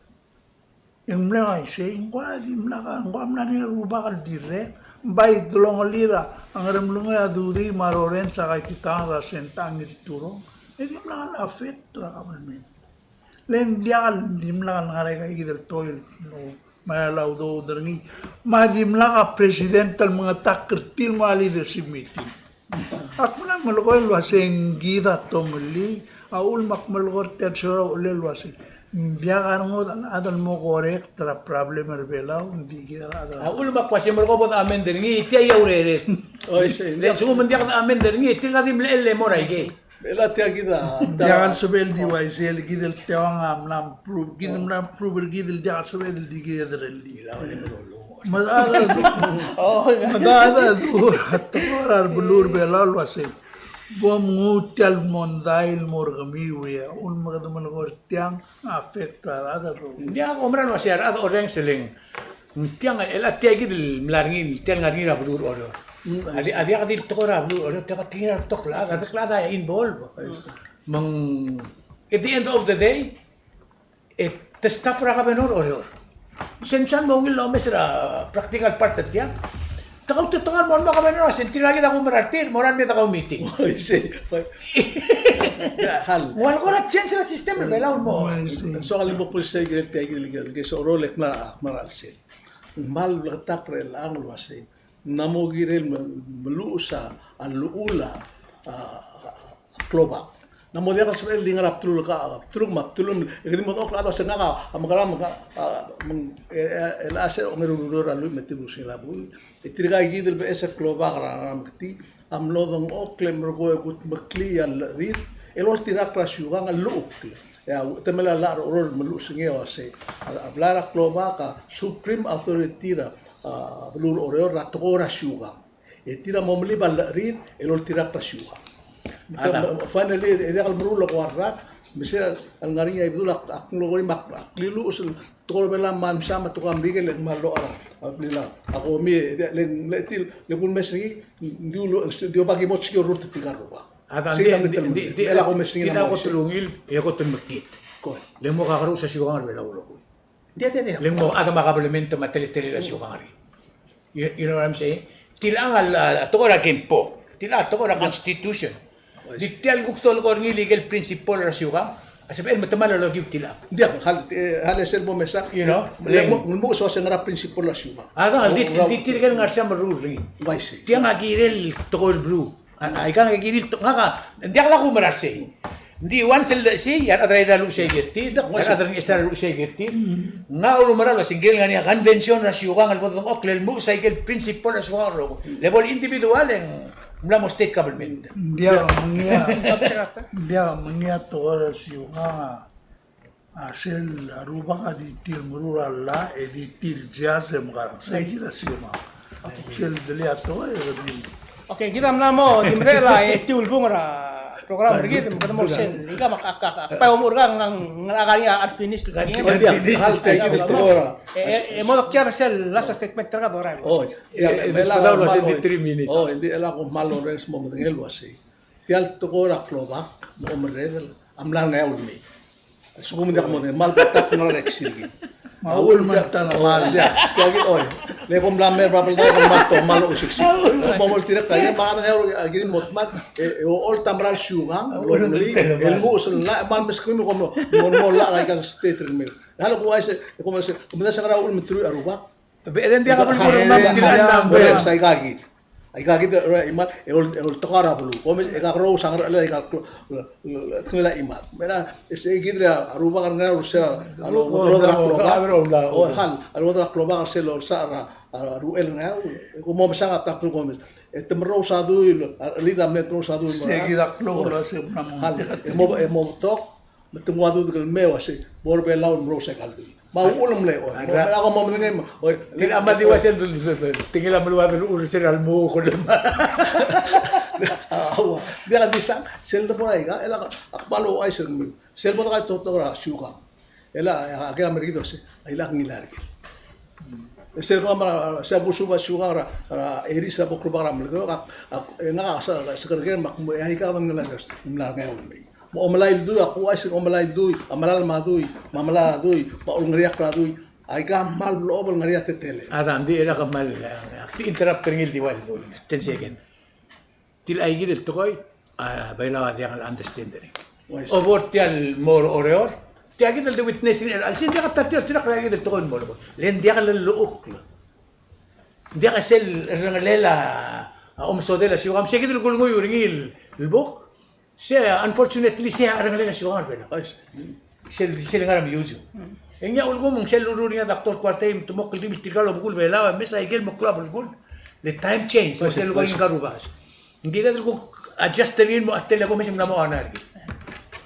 E ng mle uaisei, ng kora dimlak, ng kora mla er ngii a rubak el dirrek, ng bai delongelir a Ngeremlengui a Dudii me a Rorens a kaititekangel er a Senta Ngirturong. E dimlak el affect er a government. Le ng diak el dimlak el ngar er aika kid el tekoi el, no, me a udoud er ngii. Me a dimlak a president el mengetakl er tir el mo er a leadership meeting. Ak mla melekoi el uase ng kid a tomellii, a uchul me ak melekoi er tia el soal a uchelel el uase ng diak a rengud el chad el mo correct er a problem er a Belau, ng di kid a rechad. A uchul me ak uase melekoi bo de amend er ngii, tia a urered. Oi, sei. Le ng sekum ng diak de amend er ngii, tirka di mlechell el mo er aikei. Bela tia kid a, ng diak el sebechel di uaisei, kid el teuang a mla prove, kid el mla prove er kid el diak el sebechel di kid el rellii. Me a, me a, me a tekoi er a beluu er a Belau el uasei, bo mnguu tia el mondai el mo er kemiu e a uchul me kede melekoi er tiang a affect er a rechad el rokui. Ng diak, oumera el uasei a rechad a orrenges e le ng Ng tiang, el a tia kid el mla er ngii, tia el ngar er ngii er a beluu er Oreor. Mm, a di, a diak di el tekoi er a beluu er Oreor, tia kid a tekoi er a, a rebek el chad a involve. Me ng, at the end of the day, e te staff er a governor er Oreor. Sel msa el mo ungil el omes er a practical part er tiang. Te kautekangel el mo er a governor, a sel tir a kid a kumerang er tir, mo er a mei e de kaumeeting. Ng ua le kora change er a system er a Belau el mo. Soak el mo pulsei kid el tia kid el kid el kid el soal el mla, mla er a chelsel. Ng kmal bleketakl er chelechang el uasei, ng mla mo kirel me, meluches a llechul a, a, a klobak. Ng mo diak el sebechel el di ngar er a bdelul, ka bdelul me a bdelul, e kede mo dengchokl a chad el uase ngak a mekerang, me ngak a, me ng, e, e, el uase ongeru el ureor a lluich me a teru el sengil a buil. E tirka kid el beches el klobak er a, er a Rameketii a mlo dengchokl e merekong e kudmeklii a llechir el oltirakl er a siukang el llechukl. E a, temel a llach er a Oreor me a lluchesengii a uase a, a blai er a klobak a supreme authority er a, a, beluu er a Oreor er a tekoi er a siukang. E tir a mo melib a llechir el oltirakl er a siukang. A, finally, e diak el meruul a ko er a rak, me se el ngar er ngii a Ibedul a, ak mlo kora me ak, ak liluches el tekoi er a Belau me a msa me a tekoi er a Merikel e ng kmal locha er a, a blil a, a komi, e le, le tir, le kumes er ngii, ng di ulu, di oba ki mo check er a rurt er tirka el rubak. A, di, di, di, di, el a komes er ngii, tir a kot el ungil, e kot el mekngit. Ko. Le mo kakerous a siukang er a Belau el rokui. Ng di, di, di. Le ng mo, a chad me a kabelment me a teletelel a siukang er ngii. You, you know what I'm saying? Tilechang a, a, a tekoi er a Kempo. Tilechang a tekoi er a Constitution. Di tia el kuk dolekoi er ngii el ikel principle er a siukang a sebechel el metemall el okiu tilechang. Ng diak, hal, e, hal sel bo mesa. You know? Le ng mo, mo soak se ngera principle er a siukang. A, di, di, di tirke el ngar er sei a meruul er ngii. Uaisei. Tiang a kirel tekoi el beluu. A, a, ikang a kirir, ngak a, ng diak el kumerang er sei. Ng di once el sei, a rechad er a Irrai a luchesii a ikel tir, a rechad er a Ngchesar a luchesii a ikel tir. Ngak a ulemerang el uase ng kirel ngar er ngii a convention er a siukang el bo dengchokl el lmuches a ikel principle er a siukang el rokui. Le bo el individual e ng mla mo state government. Ng diak a mengia, ng diak a mengia tekoi er a siukang a A sel rubak a di tir meruul a llach e di tir judge e mekerang. Sei kid a siukang. Sel delay a tekoi e di. Okay, kid a mla mo di mereched el etiu el bung er a program er kid, me kede mo er sel, ika me ak, ak, ak, ak, bai omuchel er ngak, ng, ng, ak ngar er ngii a unfinished. Unfinished. Hal sei kid a tekoi er a. E, e, e mo dmak er sel last statement er kau, Dorai. Oh, e, e, e, me lak, e, di three minutes. Oh, e di, e lak kom kmal ores mo medengei el uasei. Tia el tekoi er a klobak, mo omerreder, a mla er a Ngeaur el mei. A lsekum ng diak mo, me a lebo el tang er a Ngeaur e ng mei. Me a uchul me ng ta el mei. Oi, tia, tia kid, oi. Le kom mla mei er a Babeldaob e kom mla, kom mla osiksik. Kom mo oltirakl er a, me a Ngeaur a kirir el mo dmak, e, e, ocholt a mera el siukang, el lmuches el llach, e kmal meskemiu kom mo, mo, mo llach er aika el state er kemiu. Hal ko uaisei, e kom uaisei, kom mesa ngera uchul me te ruich a rubak. Be, e ng diak a belkul er a Ngeaur, e ng diak a belkul er a Ngeaur. Aika kid. Aika kid er a chimal, e ol, e oltekau er a beluu. Kom, e kakerous a ngerchelel aika el klo, le, le, le, le chimal. Me a, e sei kid er a rubak er a Ngeaur er sel, a lo, lo, lo, lo, lo, lo, o, hal, a lo, lo, klobak er sel, lo, sa, er a, a, a ruchel er a Ngeaur. Kom mo mesang a ta el klou kom. E te merous a dui, a, lead a mle te merous a dui. Sei kid a klou, lo, se, hal, e mo, e mo betok, Me te nguu a dudek el mei el uasei, bo er a Belau el merous aika el dui. Me a uchul me le, oi. Mo, me a ko mo medengei me, oi. Tia a mle di uaisei el, el, el, tingel a meluad el uchul er sel lmuut el mo. Aua, diak di sang, sel debo er aika, e le ak, ak kmal ouchais er kemiu. Sel bo dekaitoktok er a siukang. E le, a, a, a, a, a, a, a, a, a, a, a, a, a, a, a, a, a, sel kemam er a, se a bo suub a siukang er a, er a Irish a bo krubak er a Melekeok, ak, ak, e ngak a se, sekerker me ak mo, e aika a ngelekes, ng mla er a Ngeaur el mei. Me a omelai el dui, ak ouchais er a omelai el dui, a melai me a dui, me a melai a dui, me a olengeriakl er a dui, aika a kmal blechob el ngar er ngii a teletelel. A, ng di, e le ak kmal, e, ak di interrupt er ngii el di ua el, ten second. Tia kid el tekoi, a, Belau a diak el understand er ngii. Uaisei. Obo er tia el mo er a Oreor, tia kid el de witness er ngii, a lsei ng diak a ta er tia el, tia kid el tekoi el mo er a Oreor. Le ng diak el llechukl. Ng diak sel rrengelel a, a omesodel a siukang, me sei kid el kulengui er ngii el, el buk. Se, unfortunately, se a rrengelel a siukang er a Belau. Uaisei. Sel, sel ngar er a museum. E ngii a ulekum, sel lurruul er ngii a Doctor Kuartei me te mo kldibel tirka el obekul Belau, e mesa ikel meklou a belkul. Le time change, sel lurruul er ngii a rubak. Ng kired el kuk adjust er ngii el mo a tele ko mesa ng mla mo honor er ngii.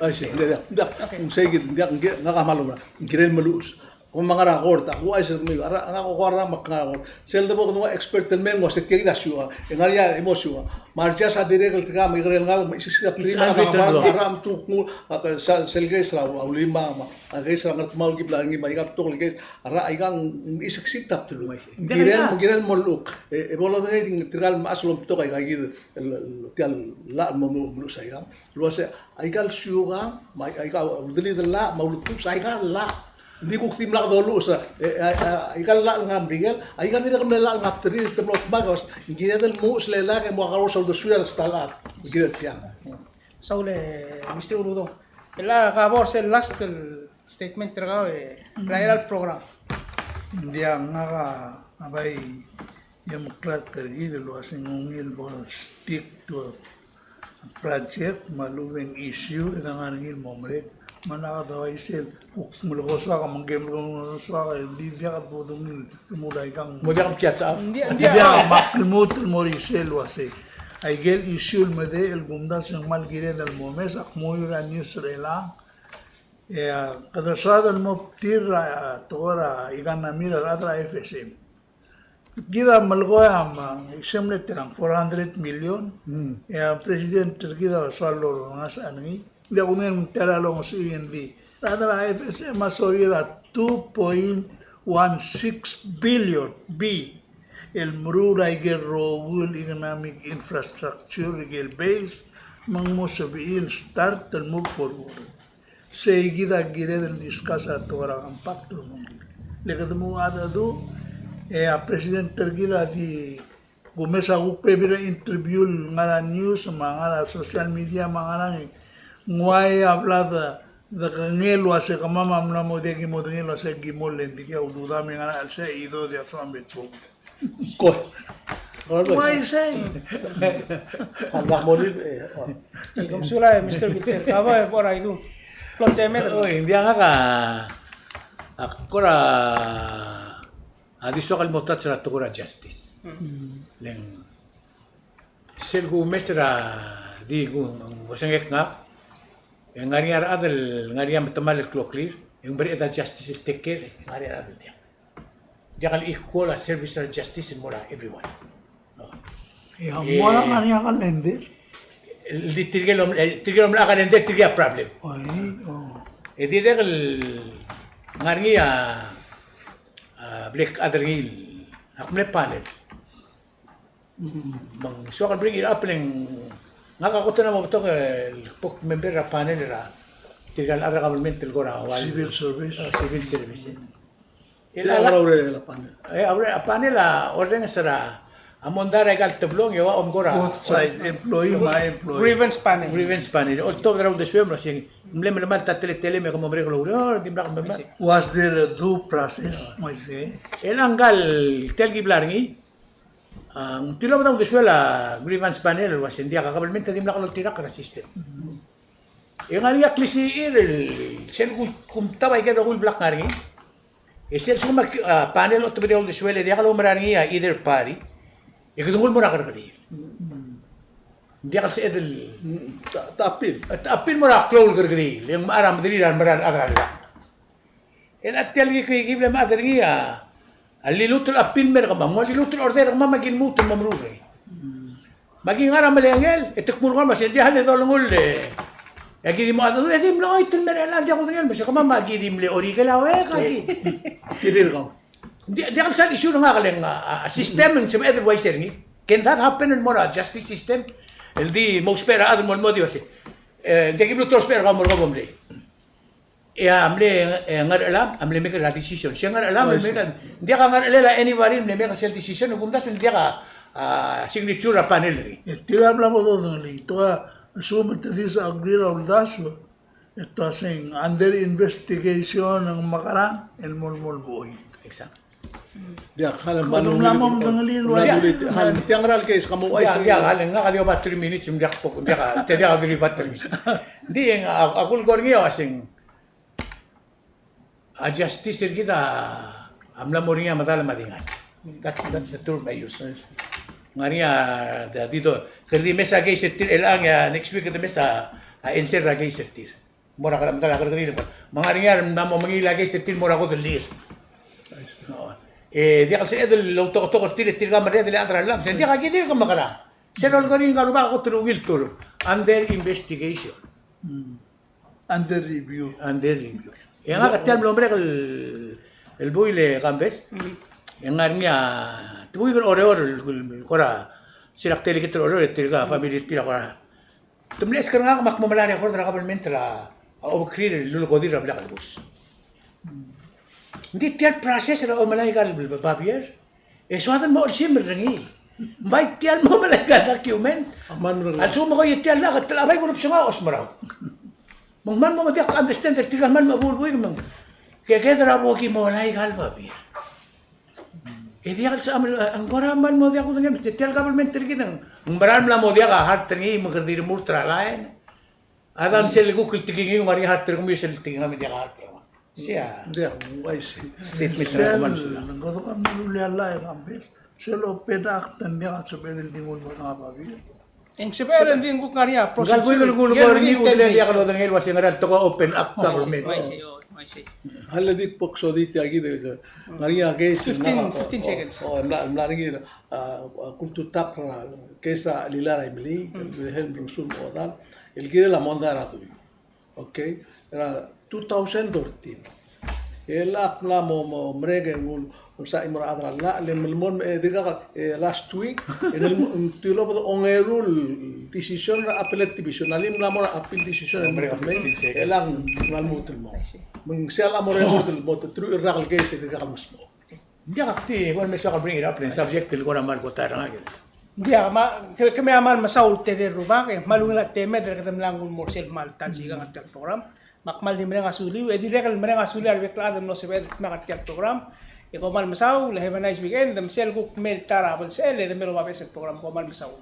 Uaisei, ng diak, ng diak, ng sei kid, ng diak, ng diak, ngak a kmal oumerang, ng kirel meluches. Kom ngar er a court, ak ouchais er kemiu, a ra, ngak a ko er a, me ak ngar er a court. Sel debo kede ua expert el mei el uase tia kid a siukang, e ngar er ngii a mo siukang. Me a re judge a dirrek el tirka me a ikrel ngalek me a iseksik a bdelil, a rechad me te knguu, a, sel case er a Ulimang, me a case er a Ngardmau el ki bla er ngii, me aika el betok el case, a rechad, aika ng iseksik a bdelul. Kirel, kirel mo llechukl, e, e bo lodengei tirka el mechas el omtok aika kid el, el, tia el llach el mo, mo, mo meluches aika. El uase, aika el siukang, me a, aika, uldelid el llach, me a uletuks, aika el llach. Ng di kuk dimlak doluches, e, e, e, aika el llach el ngar er a Merikel, aika dirrek el mle llach el ngar er a bderir, te mlo dmak, ng kired el lmuches el lak e mo kakerous a uldesuir a lstal a chad. Ng kired tiang. Saul, e, Mister Uludong. El a, ka bo er sel last el statement er kau, e, er a chelecha el program. Ng diak, ngak a bai, e meklatk er kid el uase ng ungil bo stick to project me a lechub e ng issue e ng ngar er ngii el mo merek. Me ng kede uaisei el kuk melekoi soak, me ng kmal melekoi soak, e ng di diak bo dungil el mo er a ikang. Mo diak kiatsam. Ng di, ng di, diak, me ak lmuut el mo er isei el uasei, aike el issue el medechel el kumdasu e ng kmal kired el mo omes, ak mo er a news er chelechang. E kede soad el mo er tir er a tekoi er a economy er a rechad er a F S M. Kid a melekoi a me, isei mle terang, four hundred million. Mm. E a president er kid a soal el olengasech er ngii. Ng diak kudengei me ng teru el ongesuiu e ng di, rechad er a F S M a sorir a two point one six billion B el meruul a ikel rokui el economic infrastructure, ikel base, me ng mo sebechir el start el move forward. Sei kid a kired el discuss a tekoi er a compact el mo. Le kede mo mengedecheduch, e a president er kid a di kumes a kuk bebil er a interview el ngar er a news me a ngar er a social media me a ngar er a ngii, ng uai a bla de, dekengei el uasei kemam a mla mo diak ki mo dengei el uasei ki mo le ng di kau dudam e ngar er a chelsel a idod e a soam e tuobed. Ko. Uaisei. Ng diak mo di, e, o. Kom sulang, Mister Gilter. Kau a bo er a idung. Plot e me. O, ng diak, ngak a, ak kora, a di soak el mo touch er a tekoi er a justice. Mm. Le ng sel kumes er a di ku, ng osengek ngak, e ng ngar er ngii a rechad el ngar er ngii a metemall el kloklir, e ng bereched a justice el take care, e ng ngar er ngii a rechad el diak. Diak el equal a service er a justice el mo er a everyone. O. E a mo er a ngar er ngii a calendar. Di tirke el om, e, tirke el omlak a calendar, tirke a problem. Oi, o. E dirrek el ngar er ngii a, a, bla kchad er ngii, ak mle panel. Me ng soak el bring it up le ng, ngak a kot el mo betok el kbo kmember er a panel er a tirka el chad er a government el kora ua el civil service. A, civil service, e. E a, a, a, a panel. E a, a panel a orrenges er a, a mondai er aika el teblong e ua om kora both side, employee me a employee. Grievance panel. Grievance panel. Oltobed er a uldesuem el uasei, ng mle melemalt a teletelem e ke mo merek el oureor, dimlak melemalt. Was there a due process? Me isei. E a ngka el tia el ki bla er ngii, a, ng tilobed a uldesuel a grievance panel el uasei ng diak, a government a dimlak loltirakl er a system. E ng ngar er ngii a klisichir el sel ku, kumtab aike el rokui el blak ngar er ngii. E sel sekum a, a, panel a otobedii a uldesuel e diak loumera er ngii a either party, e kede nguu el mo er a kerrekeriil. Ng diak el sebeched el, te, te appeal. Te appeal el mo er a klou el kerrekeriil, e ng mechar a mederir a remera el chad er a llach. E a tia el ki, ki, ki mle mechad er ngii a, a liluut el appeal el mer kemam, ng ua liluut el order er kemam me ki lmuut el mo meruul er ngii. Me aki ngar er a melengel, e te kmo er kau el uasei ng diak le dolengull e, e aki di mo, e di mle choit el mer chelechang, diak kudengei el uasei kemam a ki di mle orikel a uek, aki. Kirir kau. Ng di, diak el sal issue er ngak el ng, a, a system e ng sebeched el uaisei er ngii. Can that happen el mo er a justice system? El di mo ousbech er a chad el mo, mo di uasei, e, ng diak ki mle tor ousbech er kau el mo er kau bo mle. E a mle, e, Ngerchelam a mle make er a decision. Se Ngerchelam a mle make, ng diak a Ngerchelel a anybody el mle make er sel decision, e kumdasu ng diak a, a, signature er a panel er ngii. E tia el bla bo dodengelii, te ua, a lsekum te disagree er a uldasu, e te uasei ng under investigation, ng mekerang, el mo, mo, mo. Exact. Diak, hal, hal, tiang er a case, kmo uaisei. Diak, hal, ngak a di oba three minutes, ng diak pok, diak, te diak a di oba three minutes. Ng di, a, a kulekoi er ngii a uasei, a justice er kid a mla mo er ngii a medal me a dingai. That's, that's the term I use. Ng ngar er ngii a, di, di do, kede di mesa case er tir, chelechang e a next week kede mesa a answer er a case er tir. Mo er a kermedal a kerrekeriil. Me ng ngar er ngii a mo mengiil a case er tir el mo er a kot el llir. E diak el sebeched el outoketok er tir e tirka merredel e a chad er a llach. Se ng diak, aki dirk mekerang. Sel lolekoi er ngii a rubak a kot el ungil term. Under investigation. Under review. Under review. E ngak a tia el mlo merek el, el buil e Kambes. E ng ngar er ngii a, te buik er Oreor, el, el kora, sel ak delegate er Oreor, e tirka family er tir a kora te mle ask er ngak me ak mo melai a record er a government er a, a, obekerir el lulekodir er a blil a kelebus. Ng di tia el process er a omelai aika el babier, e soad el mo olsimer er ngii. Ng bai tia el mo melai aika el document. A lsekum e koi e tia el lak, te, a bai kulebsengau a osmerau. Me ng kmal mo diak understand er tirka el kmal mo buibuik me ng keked er a bo ki mo melai aika el babier. E diak el sebecham el, ng kora mal mo diak kudengei, me tia el government er kid, ng mera el mla mo diak a heart er ngii me kede di remurt er a line. A dang sel kuk el tekingii, ng ngar er ngii a heart er kemiu sel tekingii me diak a heart er kemam. Sia. Diak, uaisei. Statement er a kemam sel. Ng kede kmal rullii a line a bes. Sel Open Act, ng diak a sebeched el di nguu el mo er a babier. E ng sebechel e ng di kuk ngar er ngii a procedure. Ng kal buik el kulekoi er ngii, kuk diak lodengei el uasei ngera el tekoi a Open Act government. Uaisei, uaisei. Hale di kuk soak di tia kid el ngar er ngii a case. Fifteen, fifteen seconds. O, e mla, e mla er ngii a, a, kultutak er a case er a Lila er a Imeliik, el Wilhelm Rengsol me a odal, el kirel a mondai er a dui. Okay, er a two thousand thirteen. E lak mla mo, mo merek e nguu el msa chimo er a chad er a llach, le melemolem e dirkak, e, last week, e ng, ng tilobed a ongeru el decision er a appellate division, a le mla mo er a appeal decision, e lak mla lmuut el mo. Me ng sel a mo er a lmuut el mo, te truich el rak el case e dirkak el mesmechokl. Ng diak, ak di, kmal mesaul el bring it up, el subject el kora mal ko ta er ngak. Ng diak, me ke, kemiu a kmal mesaul el tedei el rubak, e kmal ungil a temed el kede mla nguu el mo er sel kmal ta el sikang er tia el program. Me ak kmal di mereng a suliu, e dirrek el mereng a suliu a rebek el chad el mlo sebeched el dmak er tia el program. E kom kmal mesaul, have a nice weekend, me sel kuk mei el ta er a belsechel, e de mei el oba beches el program, kom kmal mesaul.